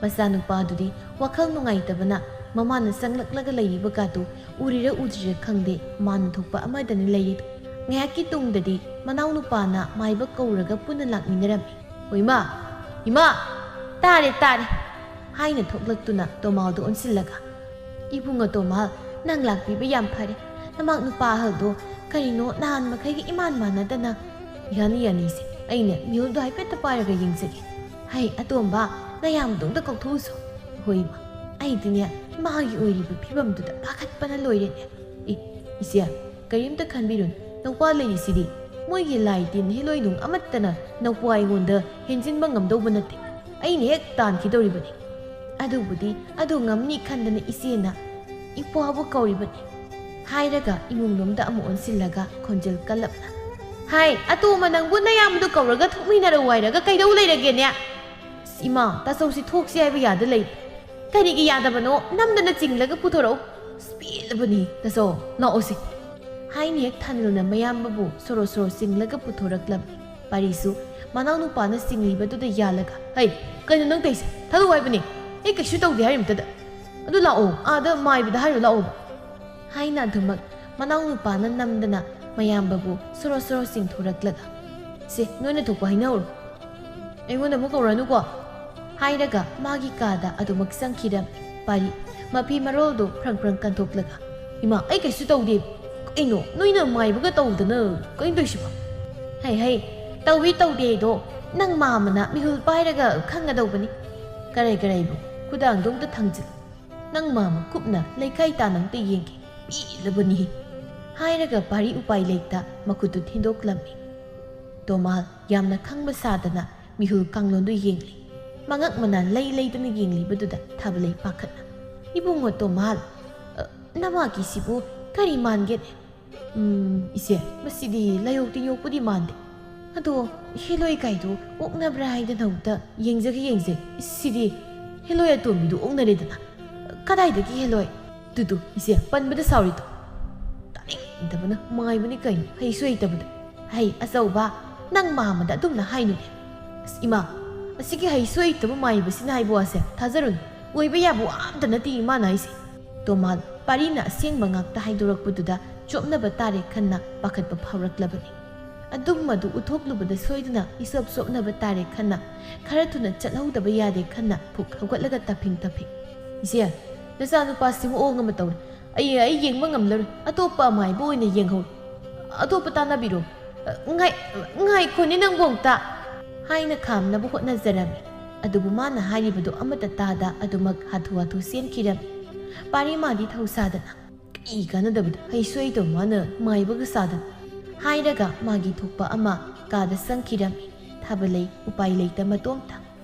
ꯃꯆꯥꯅꯨꯄꯥꯗꯨꯗꯤ ꯋꯥꯈꯜ ꯅꯨꯡꯉꯥꯏꯇꯕꯅ ꯃꯃꯥꯅ ꯆꯪꯂꯛꯂꯒ ꯂꯩꯔꯤꯕꯒꯗꯨ ꯎꯔꯤꯔ ꯎꯗ꯭ꯔꯤꯔ ꯈꯪꯗꯦ, ꯃꯥꯅ ꯊꯣꯛꯄ ꯑꯃꯗꯅꯤ ꯂꯩꯔꯤꯗꯨ꯫ ꯉꯥꯏꯍꯥꯛꯀꯤ ꯇꯨꯡꯗꯗꯤ ꯃꯅꯥꯎꯅꯨꯄꯥꯅ ꯃꯥꯏꯕ ꯀꯧꯔꯒ ꯄꯨꯟꯅ ꯂꯥꯛꯃꯤꯟꯅꯔꯝꯃꯤ꯫ "ꯍꯣ ꯏꯃꯥ, ꯏꯃꯥ, ꯇꯥꯔꯦ, ꯇꯥꯔꯦ" ꯍꯥꯏꯅ ꯊꯣꯛꯂꯛꯇꯨꯅ ꯇꯣꯃꯥꯜꯗꯨ ꯑꯣꯟꯁꯤꯜꯂꯒ, "ꯏꯕꯨꯡꯉꯣ ꯇꯣꯃꯥꯜ, ꯅꯪ ꯂꯥꯛꯄꯤꯕ ꯌꯥꯝ ꯐꯔꯦ꯫ ꯅꯃꯥꯛ ꯅꯨꯄꯥ ꯑꯍꯜꯗꯣ ꯀꯔꯤꯅꯣ ꯅꯍꯥꯟ ꯃꯈꯩꯒ ꯏꯃꯥꯟ ꯃꯥꯟꯅꯗꯅ"꯫ "ꯌꯥꯅꯤ, ꯌꯥꯅꯤ ꯏꯆꯦ, ꯑꯩꯅ ꯃꯤꯍꯨꯜꯗꯣ ꯍꯥꯏꯐꯦꯠꯇ ꯄꯥꯏꯔꯒ ꯌꯦꯡꯖꯒꯦ꯫ ꯍꯩ ꯑꯇꯣꯝꯕ, ꯅꯌꯥꯝꯗꯣ ꯑꯝꯇ ꯀꯧꯊꯣꯛꯎꯁꯣ"꯫ "ꯍꯣꯏ ꯏꯃꯥ, ꯑꯩꯗꯤꯅꯦ ꯏꯃꯥꯒꯤ ꯑꯣꯏꯔꯤꯕ ꯐꯤꯕꯝꯗꯨꯗ ꯄꯥꯈꯠꯄꯅ ꯂꯣꯏꯔꯦꯅꯦ"꯫ "ꯑꯦ ꯏꯆꯦ, ꯀꯔꯤꯝꯇ ꯈꯟꯕꯤꯔꯨꯅꯨ, ꯅꯧꯄꯥ ꯂꯩꯔꯤꯁꯤꯗꯤ꯫ ꯃꯣꯏꯒꯤ ꯂꯥꯏ ꯇꯤꯟ ꯍꯤꯂꯣꯏ ꯅꯨꯡ ꯑꯃꯠꯇꯅ ꯅꯧꯄꯥ ꯑꯩꯉꯣꯟꯗ ꯍꯦꯟꯖꯤꯟꯕ ꯉꯝꯗꯧꯕ ꯅꯠꯇꯦ꯫ ꯑꯩꯅ ꯍꯦꯛ ꯇꯥꯟꯈꯤꯗꯧꯔꯤꯕꯅꯤ꯫ ꯑꯗꯨꯕꯨꯗꯤ ꯑꯗꯨ ꯉꯝꯅꯤ ꯈꯟꯗꯅ ꯏꯆꯦꯅ ꯏꯄ꯭ꯋꯥꯕꯨ ꯀꯧꯔꯤꯕꯅꯤ"꯫ ꯍꯥꯏꯔꯒ ꯏꯃꯨꯡꯂꯣꯝꯗ ꯑꯃꯨꯛ ꯑꯣꯟꯁꯤꯜꯂꯒ ꯈꯣꯟꯖꯦꯜ ꯀꯜꯂꯞꯅ, "ꯍꯥꯏ ꯑꯇꯣꯝꯕ, ꯅꯪꯕꯨ ꯅꯌꯥꯝꯕꯗꯨ ꯀꯧꯔꯒ ꯊꯣꯛꯃꯤꯟꯅꯔꯎ ꯍꯥꯏꯔꯒ ꯀꯩꯗꯧ ꯂꯩꯔꯒꯦꯅꯦ?" "ꯑꯁ ꯏꯃꯥ, ꯇꯥꯆꯧꯁꯤ ꯊꯣꯛꯁꯤ ꯍꯥꯏꯕ ꯌꯥꯗ ꯂꯩ꯫ ꯀꯔꯤꯒꯤ ꯌꯥꯗꯕꯅꯣ? ꯅꯝꯗꯅ ꯆꯤꯡꯂꯒ ꯄꯨꯊꯣꯔꯛꯎ"꯫ "ꯑꯁ ꯄꯦꯜꯂꯕꯅꯤ ꯇꯥꯆꯧ, ꯂꯥꯛꯑꯣꯁꯦ"꯫ ꯍꯥꯏꯅ ꯍꯦꯛ ꯊꯥꯅꯤꯜꯅ ꯃꯌꯥꯝꯕꯕꯨ ꯁꯣꯔꯣ ꯁꯣꯔꯣ ꯆꯤꯡꯂꯒ ꯄꯨꯊꯣꯔꯛꯂꯝꯃꯤ꯫ ꯄꯥꯔꯤꯁꯨ ꯃꯅꯥꯎꯅꯨꯄꯥꯅ ꯆꯤꯡꯂꯤꯕꯗꯨꯗ ꯌꯥꯜꯂꯒ, "ꯍꯩ, ꯀꯩꯅꯣ ꯅꯪ ꯇꯧꯏꯁꯦ? ꯊꯥꯗꯧ ꯍꯥꯏꯕꯅꯤ꯫ ꯑꯩ ꯀꯩꯁꯨ ꯇꯧꯗꯦ ꯍꯥꯏꯔꯤꯃꯇꯗ꯫ ꯑꯗꯨ ꯂꯥꯛꯑꯣ, ꯑꯥꯗ ꯃꯥꯏꯕꯗ ꯍꯥꯏꯔꯨ ꯂꯥꯛꯑꯣꯕ"꯫ ꯍꯥꯏꯅ ꯑꯗꯨꯃꯛ ꯃꯅꯥꯎꯅꯨꯄꯥꯅ ꯅꯝꯗꯅ ꯃꯌꯥꯝꯕꯕꯨ ꯁꯣꯔꯣ ꯁꯣꯔꯣ ꯆꯤꯡꯊꯣꯔꯛꯂꯒ, "ꯁꯦ, ꯅꯣꯏꯅ ꯊꯣꯛꯄ ꯍꯥꯏꯅꯍꯧꯔꯣ꯫ ꯑꯩꯉꯣꯟꯗ ꯑꯃꯨꯛ ꯀꯧꯔꯅꯨꯀꯣ"꯫ ꯍꯥꯏꯔꯒ ꯃꯥꯒꯤ ꯀꯥꯗ ꯑꯗꯨꯃꯛ ꯆꯪꯈꯤꯔꯝꯃꯤ꯫ ꯄꯥꯔꯤ ꯃꯐꯤ ꯃꯔꯣꯜꯗꯨ ꯐ꯭ꯔꯪ ꯐ꯭ꯔꯪ ꯀꯟꯊꯣꯛꯂꯒ, "ꯏꯃꯥ, ꯑꯩ ꯀꯩꯁꯨ ꯇꯧꯗꯦ꯫ ꯀꯩꯅꯣ, ꯅꯣꯏꯅ ꯃꯥꯏꯕꯒ ꯇꯧꯗꯅ ꯀꯩꯅꯣ ꯇꯧꯏꯁꯤꯕꯣ?" "ꯍꯩ ꯍꯩ, ꯇꯧꯏ ꯇꯧꯗꯦꯗꯣ ꯅꯪ ꯃꯥꯝꯃꯅ ꯃꯤꯍꯨꯜ ꯄꯥꯏꯔꯒ ꯈꯪꯒꯗꯧꯕꯅꯤ꯫ ꯀꯔꯥꯏ ꯀꯔꯥꯏꯕꯨ, ꯈꯨꯗꯥꯡꯗꯣ ꯑꯝꯇ ꯊꯥꯡꯖꯤꯜꯂꯨ꯫ ꯅꯪ ꯃꯥꯝꯃ ꯀꯨꯞꯅ ꯂꯩꯀꯥꯏ ꯇꯥꯅ ꯑꯝꯇ ꯌꯦꯡꯒꯦ꯫ ꯄꯦꯜꯂꯕꯅꯤꯍꯦ"꯫ ꯍꯥꯏꯔꯒ ꯄꯥꯔꯤ ꯎꯄꯥꯏ ꯂꯩꯇ ꯃꯈꯨꯠꯇꯨ ꯊꯤꯟꯗꯣꯛꯂꯝꯃꯤ꯫ ꯇꯣꯃꯥꯜ ꯌꯥꯝꯅ ꯈꯪꯕ ꯁꯥꯗꯅ ꯃꯤꯍꯨꯜ ꯀꯥꯡꯂꯣꯟꯗꯨ ꯌꯦꯡꯂꯤ꯫ ꯃꯉꯛ ꯃꯅꯥ ꯂꯩ ꯂꯩꯗꯨꯅ ꯌꯦꯡꯂꯤꯕꯗꯨꯗ ꯊꯥꯕꯂꯩ ꯄꯥꯈꯠꯅ, "ꯏꯕꯨꯡꯉꯣ ꯇꯣꯃꯥꯜ, ꯑ, ꯅꯃꯥꯒꯤꯁꯤꯕꯨ ꯀꯔꯤ ꯃꯥꯟꯒꯦꯅꯦ?" "ꯎꯝ, ꯏꯆꯦ, ꯃꯁꯤꯗꯤ ꯂꯥꯏꯑꯣꯛ ꯇꯤꯟꯑꯣꯛꯄꯨꯗꯤ ꯃꯥꯟꯗꯦ꯫ ꯑꯗꯣ ꯍꯦꯂꯣꯏ ꯀꯥꯏꯗꯨ ꯑꯣꯛꯅꯕ꯭ꯔꯥ ꯍꯥꯏꯗꯅ ꯑꯃꯨꯛꯇ ꯌꯦꯡꯖꯒꯦ ꯌꯦꯡꯖꯒꯦ꯫ ꯁꯤꯗꯤ ꯍꯦꯂꯣꯏ ꯑꯇꯣꯝꯕꯤꯗꯨ ꯑꯣꯛꯅꯔꯦꯗꯅ꯫ ꯀꯗꯥꯏꯗꯒꯤ ꯍꯦꯂꯣꯏ? ꯇꯨ, ꯇꯨ, ꯏꯆꯦ, ꯄꯟꯕꯗ ꯁꯥꯎꯔꯤꯗꯣ꯫ ꯇꯥꯅꯤꯡꯗꯕꯅ ꯃꯥꯏꯕꯅꯤ ꯀꯩꯅꯣ, ꯍꯩꯁꯨ ꯍꯩꯇꯕꯗ꯫ ꯍꯩ, ꯑꯆꯧꯕ, ꯅꯪ ꯃꯥꯝꯃꯗ ꯑꯗꯨꯝꯅ ꯍꯥꯏꯅꯨꯅꯦ꯫ ꯑꯁ, ꯏꯃꯥ, ꯑꯁꯤꯒꯤ ꯍꯩꯁꯨ ꯍꯩꯇꯕ ꯃꯥꯏꯕꯁꯤꯅ ꯍꯥꯏꯕ ꯋꯥꯁꯦ ꯊꯥꯖꯔꯨꯅꯨ꯫ ꯑꯣꯏꯕ ꯌꯥꯕ ꯋꯥ ꯑꯝꯇ ꯅꯠꯇꯦ ꯏꯃꯥꯅ ꯍꯥꯏꯁꯦ"꯫ ꯇꯣꯃꯥꯜ ꯄꯥꯔꯤꯅ ꯑꯁꯦꯡꯕ ꯉꯥꯛꯇ ꯍꯥꯏꯗꯣꯔꯛꯄꯗꯨꯗ ꯆꯣꯞꯅꯕ ꯇꯥꯔꯦ ꯈꯟꯅ ꯄꯥꯈꯠꯄ ꯐꯥꯎꯔꯛꯂꯕꯅꯤ꯫ ꯑꯗꯨꯝ ꯃꯗꯨ ꯎꯠꯊꯣꯛꯂꯨꯕꯗ ꯁꯣꯏꯗꯅ ꯏꯆꯣꯞ ꯆꯣꯞꯅꯕ ꯇꯥꯔꯦ ꯈꯟꯅ ꯈꯔ ꯊꯨꯅ ꯆꯠꯍꯧꯗꯕ ꯌꯥꯗꯦ ꯈꯟꯅ ꯄꯨꯛ ꯍꯧꯒꯠꯂꯒ ꯇꯞꯐꯤꯡ ꯇꯞꯐꯤꯡ꯫ "ꯏꯆꯦ, ꯅꯆꯥꯅꯨꯄꯥꯁꯤ ꯃꯑꯣꯡ ꯑꯃ ꯇꯧꯔꯦ꯫ ꯑꯩ, ꯑꯩ ꯌꯦꯡꯕ ꯉꯝꯂꯔꯣꯏ꯫ ꯑꯇꯣꯞꯄ ꯑꯃꯥꯏꯕ ꯑꯣꯏꯅ ꯌꯦꯡꯍꯧꯔꯣ꯫ ꯑꯇꯣꯞꯄ ꯇꯥꯟꯅꯕꯤꯔꯣ꯫ ꯉꯥꯏ-, ꯉꯥꯏꯈꯣꯅꯦ ꯅꯪꯕꯣ ꯑꯝꯇ!" ꯍꯥꯏꯅ ꯈꯥꯝꯅꯕ ꯍꯣꯠꯅꯖꯔꯝꯃꯤ꯫ ꯑꯗꯨꯕꯨ ꯃꯥꯅ ꯍꯥꯏꯔꯤꯕꯗꯨ ꯑꯃꯠꯇ ꯇꯥꯗ ꯑꯗꯨꯃꯛ ꯍꯥꯊꯨ ꯍꯥꯊꯨ ꯆꯦꯟꯈꯤꯔꯝꯃꯤ꯫ ꯄꯥꯔꯤ ꯃꯥꯗꯤ ꯊꯧꯁꯥꯗꯅ, "ꯀꯔꯤ ꯀꯥꯟꯅꯗꯕꯗ ꯍꯩꯁꯨ ꯍꯩꯇꯕ ꯃꯥꯅ ꯃꯥꯏꯕꯒ ꯁꯥꯗꯅ" ꯍꯥꯏꯔꯒ ꯃꯥꯒꯤ ꯊꯣꯛꯄ ꯑꯃ ꯀꯥꯗ ꯆꯪꯈꯤꯔꯝꯃꯤ꯫ ꯊꯥꯕꯂꯩ ꯎꯄꯥꯏ ꯂꯩꯇ ꯃꯇꯣꯝꯇ,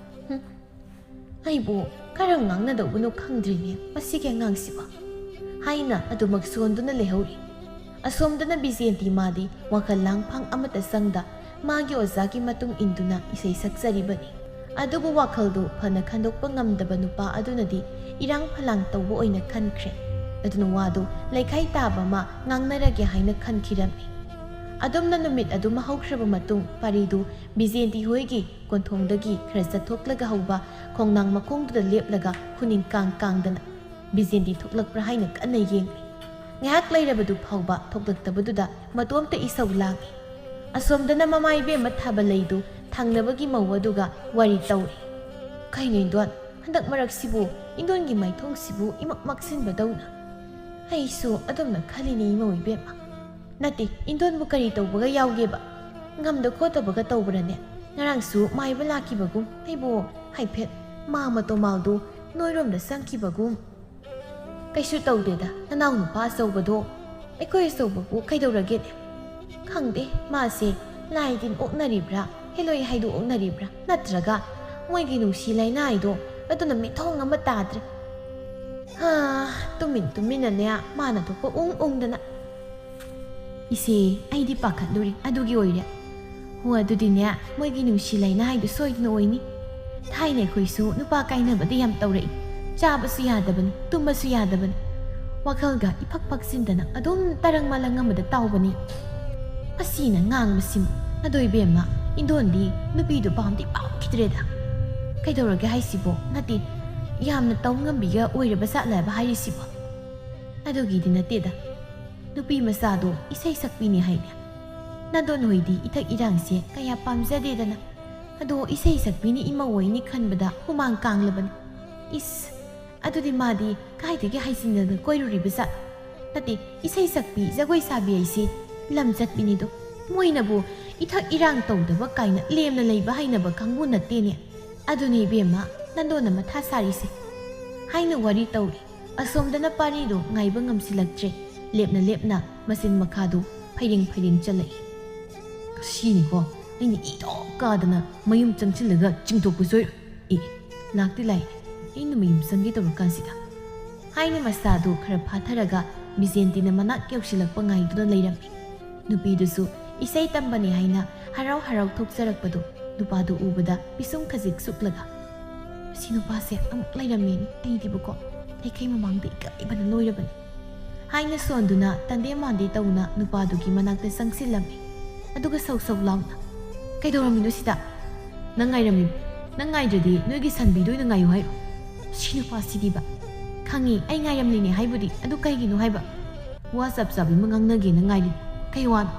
"ꯍꯨꯝ, ꯑꯩꯕꯨ ꯀꯔꯝ ꯉꯥꯡꯅꯗꯧꯕꯅꯣ ꯈꯪꯗ꯭ꯔꯤꯅꯦ ꯃꯁꯤꯒꯤ ꯑꯉꯥꯡꯁꯤꯕꯨ" ꯍꯥꯏꯅ ꯑꯗꯨꯃꯛ ꯁꯣꯟꯗꯨꯅ ꯂꯩꯍꯧꯔꯤ꯫ ꯑꯁꯣꯝꯗꯅ ꯕꯤꯖꯦꯟꯇꯤ ꯃꯥꯗꯤ ꯋꯥꯈꯜ ꯂꯥꯡꯐꯥꯡ ꯑꯃꯠꯇ ꯆꯪꯗ ꯃꯥꯒꯤ ꯑꯣꯖꯥꯒꯤ ꯃꯇꯨꯡ ꯏꯟꯗꯨꯅ ꯏꯁꯩ ꯁꯛꯆꯔꯤꯕꯅꯤ꯫ ꯑꯗꯨꯕꯨ ꯋꯥꯈꯜꯗꯨ ꯐꯅ ꯈꯟꯗꯣꯛꯄ ꯉꯝꯗꯕ ꯅꯨꯄꯥ ꯑꯗꯨꯅꯗꯤ ꯏꯔꯥꯡ ꯐꯂꯥꯡ ꯇꯧꯕ ꯑꯣꯏꯅ ꯈꯟꯈ꯭ꯔꯦ꯫ ꯑꯗꯨꯅ ꯋꯥꯗꯨ ꯂꯩꯈꯥꯏ ꯇꯥꯕ ꯑꯃ ꯉꯥꯡꯅꯔꯒꯦ ꯍꯥꯏꯅ ꯈꯟꯈꯤꯔꯝꯃꯤ꯫ ꯑꯗꯨꯝꯅ ꯅꯨꯃꯤꯠ ꯑꯗꯨꯃ ꯍꯧꯈ꯭ꯔꯕ ꯃꯇꯨꯡ ꯄꯥꯔꯤꯗꯨ ꯕꯤꯖꯦꯟꯇꯤ ꯍꯣꯏꯒꯤ ꯀꯣꯟꯊꯣꯡꯗꯒꯤ ꯈꯔ ꯆꯠꯊꯣꯛꯂꯒ ꯍꯧꯕ ꯈꯣꯡꯅꯥꯡ ꯃꯈꯣꯡꯗꯨꯗ ꯂꯦꯞꯂꯒ ꯈꯨꯅꯤꯡ ꯀꯥꯡ ꯀꯥꯡꯗꯅ ꯕꯤꯖꯦꯟꯇꯤ ꯊꯣꯛꯂꯛꯄ꯭ꯔꯥ ꯍꯥꯏꯅ ꯀꯟꯅ ꯌꯦꯡꯂꯤ꯫ ꯉꯥꯏꯍꯥꯛ ꯂꯩꯔꯕꯗꯨ ꯐꯥꯎꯕ ꯊꯣꯛꯂꯛꯇꯕꯗꯨꯗ ꯃꯇꯣꯝꯇ ꯏꯁꯧ ꯂꯥꯡꯏ꯫ ꯑꯁꯣꯝꯗꯅ ꯃꯃꯥ ꯏꯕꯦꯝꯃ ꯊꯥꯕꯂꯩꯗꯨ ꯊꯪꯅꯕꯒꯤ ꯃꯧ ꯑꯗꯨꯒ ꯋꯥꯔꯤ ꯇꯧꯔꯤ꯫ "ꯀꯩꯅꯣ ꯏꯟꯗꯣꯟ, ꯍꯟꯗꯛ ꯃꯔꯛꯁꯤꯕꯨ ꯏꯟꯗꯣꯟꯒꯤ ꯃꯥꯏꯊꯣꯡꯁꯤꯕꯨ ꯏꯃꯛ ꯃꯛꯁꯤꯟꯕꯗꯧꯅ?" "ꯑꯩꯁꯨ ꯑꯗꯨꯝꯅ ꯈꯜꯂꯤꯅꯦ ꯏꯃꯧ ꯏꯕꯦꯝꯃ꯫ ꯅꯠꯇꯦ, ꯏꯟꯗꯣꯟꯕꯨ ꯀꯔꯤ ꯇꯧꯕꯒ ꯌꯥꯎꯒꯦꯕ? ꯉꯝꯗ ꯈꯣꯠꯇꯕꯒ ꯇꯧꯕ꯭ꯔꯅꯦ? ꯉꯔꯥꯡꯁꯨ ꯃꯥꯏꯕ ꯂꯥꯛꯈꯤꯕꯒꯨꯝ ꯑꯩꯕꯨ ꯍꯥꯏꯐꯦꯠ ꯃꯥ ꯃꯇꯣꯃꯥꯜꯗꯨ ꯅꯣꯏꯔꯣꯝꯗ ꯆꯪꯈꯤꯕꯒꯨꯝ?" "ꯀꯩꯁꯨ ꯇꯧꯗꯦꯗ, ꯅꯅꯥꯎ ꯅꯨꯄꯥ ꯑꯆꯧꯕꯗꯣ꯫ ꯑꯩꯈꯣꯏ ꯑꯆꯧꯕꯕꯨ ꯀꯩꯗꯧꯔꯒꯦꯅꯦ? ꯈꯪꯗꯦ, ꯃꯥꯁꯦ ꯂꯥꯏ ꯇꯤꯟ ꯑꯣꯛꯅꯔꯤꯕ꯭ꯔꯥ, ꯍꯦꯂꯣꯏ ꯍꯥꯏꯗꯣ ꯑꯣꯛꯅꯔꯤꯕ꯭ꯔꯥ, ꯅꯠꯇ꯭ꯔꯒ ꯃꯣꯏꯒꯤ ꯅꯨꯡꯁꯤ ꯂꯩꯅꯥꯏꯗꯣ ꯑꯗꯨꯅ ꯃꯤꯊꯣꯡ ꯑꯃ ꯇꯥꯗ꯭ꯔꯦ꯫ ꯍꯥ, ꯇꯨꯃꯤꯟ ꯇꯨꯃꯤꯟꯅꯅꯦ ꯃꯥꯅ ꯊꯣꯛꯄ ꯎꯪ ꯎꯪꯗꯅ꯫ ꯏꯆꯦ, ꯑꯩꯗꯤ ꯄꯥꯈꯠꯂꯨꯔꯦ, ꯑꯗꯨꯒꯤ ꯑꯣꯏꯔꯦ꯫ ꯍꯣ, ꯑꯗꯨꯗꯤꯅꯦ, ꯃꯣꯏꯒꯤ ꯅꯨꯡꯁꯤ ꯂꯩꯅꯥꯏꯗꯨ ꯁꯣꯏꯗꯅ ꯑꯣꯏꯅꯤ꯫ ꯊꯥꯏꯅ ꯑꯩꯈꯣꯏꯁꯨ ꯅꯨꯄꯥ ꯀꯥꯏꯅꯕꯗꯤ ꯌꯥꯝ ꯇꯧꯔꯛꯏ, ꯆꯥꯕꯁꯨ ꯌꯥꯗꯕꯅꯤ, ꯇꯨꯝꯕꯁꯨ ꯌꯥꯗꯕꯅꯤ, ꯋꯥꯈꯜꯒ ꯏꯐꯛ ꯐꯛꯆꯤꯟꯗꯅ ꯑꯗꯨꯝ ꯇꯔꯪ ꯃꯂꯪ ꯑꯃꯗ ꯇꯥꯎꯕꯅꯤ꯫ ꯑꯁꯤꯅ ꯉꯥꯡꯕꯁꯤꯃ꯫ ꯑꯗꯣ ꯏꯕꯦꯝꯃ, ꯏꯟꯗꯣꯟꯗꯤ ꯅꯨꯄꯤꯗꯨ ꯄꯥꯝꯗꯤ ꯄꯥꯝꯈꯤꯗ꯭ꯔꯦꯗ꯫ ꯀꯩꯗꯧꯔꯒꯦ ꯍꯥꯏꯁꯤꯕꯣ? ꯅꯠꯇꯦ, ꯌꯥꯝꯅ ꯇꯧ ꯉꯝꯕꯤꯒ ꯑꯣꯏꯔꯕ ꯖꯥꯠꯂꯕ ꯍꯥꯏꯔꯤꯁꯤꯕꯣ? ꯑꯗꯨꯒꯤꯗꯤ ꯅꯠꯇꯦꯗ꯫ ꯅꯨꯄꯤ ꯃꯆꯥꯗꯣ ꯏꯁꯩ ꯁꯛꯄꯤꯅꯤ ꯍꯥꯏꯅꯦ꯫ ꯅꯟꯗꯣꯟ ꯍꯣꯏꯗꯤ ꯏꯊꯛ ꯏꯔꯥꯡꯁꯦ ꯀꯌꯥ ꯄꯥꯝꯖꯗꯦꯗꯅ꯫ ꯑꯗꯣ ꯏꯁꯩ ꯁꯛꯄꯤꯅꯤ ꯏꯃꯧ ꯑꯣꯏꯅꯤ ꯈꯟꯕꯗ ꯍꯨꯃꯥꯡ ꯀꯥꯡꯂꯕꯅꯤ꯫ ꯏꯁ, ꯑꯗꯨꯗꯤ ꯃꯥꯗꯤ ꯀꯥꯏꯗꯒꯤ ꯍꯩꯖꯤꯟꯗꯅ ꯀꯣꯏꯔꯨꯔꯤꯕ ꯖꯥꯠ? ꯅꯠꯇꯦ, ꯏꯁꯩ ꯁꯛꯄꯤ, ꯖꯒꯣꯏ ꯁꯥꯕꯤ ꯍꯥꯏꯁꯤ ꯂꯝ ꯆꯠꯄꯤꯅꯤꯗꯣ꯫ ꯃꯣꯏꯅꯕꯨ ꯏꯊꯛ ꯏꯔꯥꯡ ꯇꯧꯗꯕ ꯀꯥꯏꯅ ꯂꯦꯝꯅ ꯂꯩꯕ ꯍꯩꯅꯕ ꯀꯥꯡꯕꯨ ꯅꯠꯇꯦꯅꯦ꯫ ꯑꯗꯨꯅꯤ ꯏꯕꯦꯝꯃ, ꯅꯟꯗꯣꯟꯅ ꯃꯊꯥ ꯁꯥꯔꯤꯁꯦ꯫ ꯍꯥꯏꯅ ꯋꯥꯔꯤ ꯇꯧꯔꯤ꯫ ꯑꯁꯣꯝꯗꯅ ꯄꯥꯔꯤꯗꯣ ꯉꯥꯏꯕ ꯉꯝꯁꯤꯜꯂꯛꯇ꯭ꯔꯦ꯫ ꯂꯦꯞꯅ ꯂꯦꯞꯅ ꯃꯆꯤꯟ ꯃꯈꯥꯗꯨ ꯐꯩꯔꯦꯡ ꯐꯩꯔꯦꯡ ꯆꯜꯂꯛꯏ꯫ "ꯁꯤꯅꯤꯀꯣ, ꯑꯩꯅ ꯏ ꯊꯣꯛ ꯀꯥꯗꯅ ꯃꯌꯨꯝ ꯆꯪꯁꯤꯜꯂꯒ ꯆꯤꯡꯊꯣꯛꯄ ꯁꯣꯏꯔꯣꯏ꯫ ꯑꯦ, ꯂꯥꯛꯇꯤ ꯂꯥꯛꯏ, ꯑꯩꯅ ꯃꯌꯨꯝ ꯆꯪꯒꯦ ꯇꯧꯔꯀꯥꯟꯁꯤꯗ" ꯍꯥꯏꯅ ꯃꯁꯥꯗꯨ ꯈꯔ ꯐꯥꯊꯔꯒ ꯕꯤꯖꯦꯟꯇꯤꯅ ꯃꯅꯥꯛ ꯌꯧꯁꯤꯜꯂꯛꯄ ꯉꯥꯏꯗꯨꯅ ꯂꯩꯔꯝꯃꯤ꯫ ꯅꯨꯄꯤꯗꯨꯁꯨ ꯏꯁꯩ ꯇꯝꯕꯅꯤ ꯍꯥꯏꯅ ꯍꯔꯥꯎ ꯍꯔꯥꯎ ꯊꯣꯛꯆꯔꯛꯄꯗꯨ ꯅꯨꯄꯥꯗꯨ ꯎꯕꯗ ꯄꯤꯁꯨꯝ ꯈꯖꯤꯛ ꯁꯨꯛꯂꯒ, "ꯃꯁꯤ ꯅꯨꯄꯥꯁꯦ ꯑꯃꯨꯛ ꯂꯩꯔꯝꯃꯦꯅꯦ, ꯑꯩꯗꯤꯕꯀꯣ ꯂꯩꯈꯩ ꯃꯃꯥꯡꯗ ꯏꯀꯥꯏꯕꯅ ꯂꯣꯏꯔꯕꯅꯤ" ꯍꯥꯏꯅ ꯁꯣꯟꯗꯨꯅ ꯇꯟꯗꯦ ꯃꯥꯟꯗꯦ ꯇꯧꯅ ꯅꯨꯄꯥꯗꯨꯒꯤ ꯃꯅꯥꯛꯇ ꯆꯪꯁꯤꯜꯂꯝꯃꯤ꯫ ꯑꯗꯨꯒ ꯁꯧ ꯁꯧ ꯂꯥꯎꯅ, "ꯀꯩꯗꯧꯔꯝꯃꯤꯅꯣ ꯁꯤꯗ? ꯅꯪ ꯉꯥꯏꯔꯝꯃꯤ, ꯅꯪ ꯉꯥꯏꯗ꯭ꯔꯗꯤ ꯅꯣꯏꯒꯤ ꯁꯟꯕꯤꯗ ꯑꯣꯏꯅ ꯉꯥꯏꯌꯨ ꯍꯥꯏꯔꯣ?" "ꯁꯤ ꯅꯨꯄꯥꯁꯤꯗꯤꯕ, ꯈꯪꯉꯤ ꯑꯩ ꯉꯥꯏꯔꯝꯂꯤꯅꯦ ꯍꯥꯏꯕꯨꯗꯤ, ꯑꯗꯨ ꯀꯩꯒꯤꯅꯣ ꯍꯥꯏꯕ? ꯋꯥ ꯆꯞ ꯆꯥꯕꯤ ꯑꯃ ꯉꯥꯡꯅꯒꯦꯅ ꯉꯥꯏꯔꯤ꯫ ꯀꯩ ꯋꯥꯅꯣ?"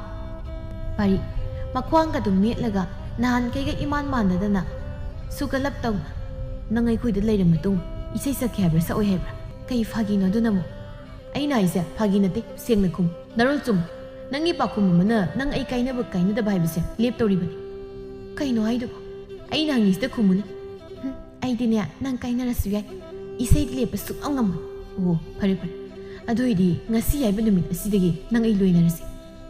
ꯄꯥꯔꯤ, ꯃꯈ꯭ꯋꯥꯡꯒ ꯑꯗꯨꯝ ꯃꯦꯠꯂꯒ ꯅꯍꯥꯟꯈꯩꯒ ꯏꯃꯥꯟ ꯃꯥꯟꯅꯗꯅ ꯁꯨꯒꯂꯞ ꯇꯧꯅ, "ꯅꯪ ꯑꯩꯈꯣꯏꯗ ꯂꯩꯔ ꯃꯇꯨꯡ ꯏꯁꯩ ꯁꯛꯀꯦ ꯍꯥꯏꯕ꯭ꯔꯥ, ꯁꯛꯑꯣꯏ ꯍꯥꯏꯕ꯭ꯔꯥ? ꯀꯩ ꯐꯥꯒꯤꯅꯣ ꯑꯗꯨꯅ ꯑꯃꯨꯛ?" "ꯑꯩꯅ ꯍꯥꯏꯁꯦ ꯐꯥꯒꯤ ꯅꯠꯇꯦ, ꯁꯦꯡꯅ ꯈꯨꯝ꯫ ꯅꯔꯣꯜ ꯆꯨꯝ꯫ ꯅꯪꯒꯤ ꯄꯥꯎꯈꯨꯝ ꯑꯃꯅ ꯅꯪ ꯑꯩ ꯀꯥꯏꯅꯕ ꯀꯥꯏꯅꯗꯕ ꯍꯥꯏꯕꯁꯦ ꯂꯦꯞꯇꯧꯔꯤꯕꯅꯤ꯫ ꯀꯩꯅꯣ ꯍꯥꯏꯗꯨꯕꯣ? ꯑꯩꯅ ꯍꯪꯉꯤꯁꯤꯗ ꯈꯨꯝꯃꯨꯅꯦ꯫ ꯍꯨꯝ, ꯑꯩꯗꯤꯅꯦ, ꯅꯪ ꯀꯥꯏꯅꯔꯁꯨ ꯌꯥꯏ꯫ ꯏꯁꯩꯗꯤ ꯂꯦꯞꯄ ꯁꯨꯛꯉꯝ ꯉꯝꯃꯣꯏ꯫ ꯑꯣ, ꯐꯔꯦ ꯐꯔꯦ꯫ ꯑꯗꯨ ꯑꯣꯏꯗꯤ ꯉꯁꯤ ꯍꯥꯏꯕ ꯅꯨꯃꯤꯠ ꯑꯁꯤꯗꯒꯤ ꯅꯪ ꯑꯩ ꯂꯣꯏꯅꯔꯁꯤ꯫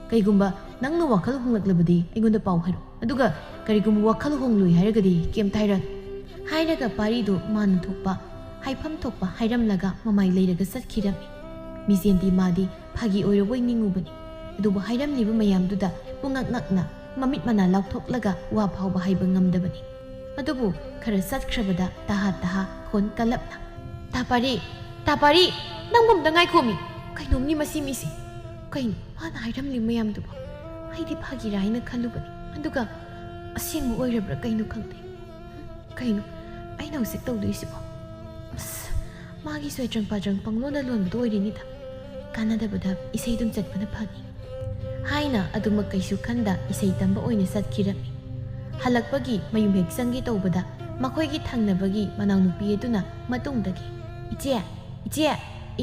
ꯀꯩꯒꯨꯝꯕ ꯅꯪꯅ ꯋꯥꯈꯜ ꯍꯣꯡꯂꯛꯂꯕꯗꯤ ꯑꯩꯉꯣꯟꯗ ꯄꯥꯎ ꯍꯥꯏꯔꯛꯎ꯫ ꯑꯗꯨꯒ ꯀꯔꯤꯒꯨꯝꯕ ꯋꯥꯈꯜ ꯍꯣꯡꯂꯣꯏ ꯍꯥꯏꯔꯒꯗꯤ ꯀꯩꯝꯇ ꯍꯥꯏꯔꯛꯑꯅꯨ" ꯍꯥꯏꯔꯒ ꯄꯥꯔꯤꯗꯨ ꯃꯥꯅ ꯊꯣꯛꯄ, ꯍꯥꯏꯐꯝ ꯊꯣꯛꯄ ꯍꯥꯏꯔꯝꯂꯒ ꯃꯃꯥꯏ ꯂꯩꯔꯒ ꯆꯠꯈꯤꯔꯝꯃꯤ꯫ ꯃꯤꯖꯦꯟꯗꯤ ꯃꯥꯗꯤ ꯐꯥꯒꯤ ꯑꯣꯏꯔꯕꯣꯏ ꯅꯤꯡꯉꯨꯕꯅꯤ꯫ ꯑꯗꯨꯕꯨ ꯍꯥꯏꯔꯝꯂꯤꯕ ꯃꯌꯥꯝꯗꯨꯗ ꯄꯨꯡꯉꯛ ꯉꯛꯅ ꯃꯃꯤꯠ ꯃꯅꯥ ꯂꯥꯎꯊꯣꯛꯂꯒ ꯋꯥ ꯐꯥꯎꯕ ꯍꯥꯏꯕ ꯉꯝꯗꯕꯅꯤ꯫ ꯑꯗꯨꯕꯨ ꯈꯔ ꯆꯠꯈ꯭ꯔꯕꯗ ꯇꯍꯥ ꯇꯍꯥ ꯈꯣꯟ ꯀꯜꯂꯞꯅ, "ꯇꯥ ꯄꯥꯔꯤ! ꯇꯥ ꯄꯥꯔꯤ! ꯅꯪꯕꯨ ꯑꯝꯇ ꯉꯥꯏꯈꯣꯃꯤ! ꯀꯩꯅꯣꯝꯅꯤ ꯃꯁꯤ ꯃꯤꯁꯦ! ꯀꯩꯅꯣ ꯃꯥꯅ ꯍꯥꯏꯔꯝꯂꯤ ꯃꯌꯥꯝꯗꯨꯕꯣ? ꯑꯩꯗꯤ ꯐꯥꯒꯤꯔꯥ ꯍꯥꯏꯅ ꯈꯜꯂꯨꯕꯅꯤ, ꯑꯗꯨꯒ ꯑꯁꯦꯡꯕ ꯑꯣꯏꯔꯕ꯭ꯔꯥ ꯀꯩꯅꯣ ꯈꯪꯗꯦ꯫ ꯀꯩꯅꯣ ꯑꯩꯅ ꯍꯧꯖꯤꯛ ꯇꯧꯗꯣꯏꯁꯤꯕꯣ? ꯑꯁ, ꯃꯥꯒꯤ ꯁ꯭ꯋꯦꯇ꯭ꯔꯪ ꯄꯥꯇ꯭ꯔꯪ ꯄꯪꯂꯣꯟꯗ ꯂꯣꯟꯕꯗꯣ ꯑꯣꯏꯔꯤꯅꯤꯗ꯫ ꯀꯥꯟꯅꯗꯕꯗ ꯏꯁꯩ ꯑꯗꯨꯝ ꯆꯠꯄꯅ ꯐꯅꯤ" ꯍꯥꯏꯅ ꯑꯗꯨꯃꯛ ꯀꯩꯁꯨ ꯈꯟꯗ ꯏꯁꯩ ꯇꯝꯕ ꯑꯣꯏꯅ ꯆꯠꯈꯤꯔꯝꯃꯤ꯫ ꯍꯜꯂꯛꯄꯒꯤ ꯃꯌꯨꯝ ꯍꯦꯛ ꯆꯪꯒꯦ ꯇꯧꯕꯗ ꯃꯈꯣꯏꯒꯤ ꯊꯪꯅꯕꯒꯤ ꯃꯅꯥꯎꯅꯨꯄꯤ ꯑꯗꯨꯅ ꯃꯇꯨꯡꯗꯒꯤ, "ꯏꯆꯦ, ꯏꯆꯦ!"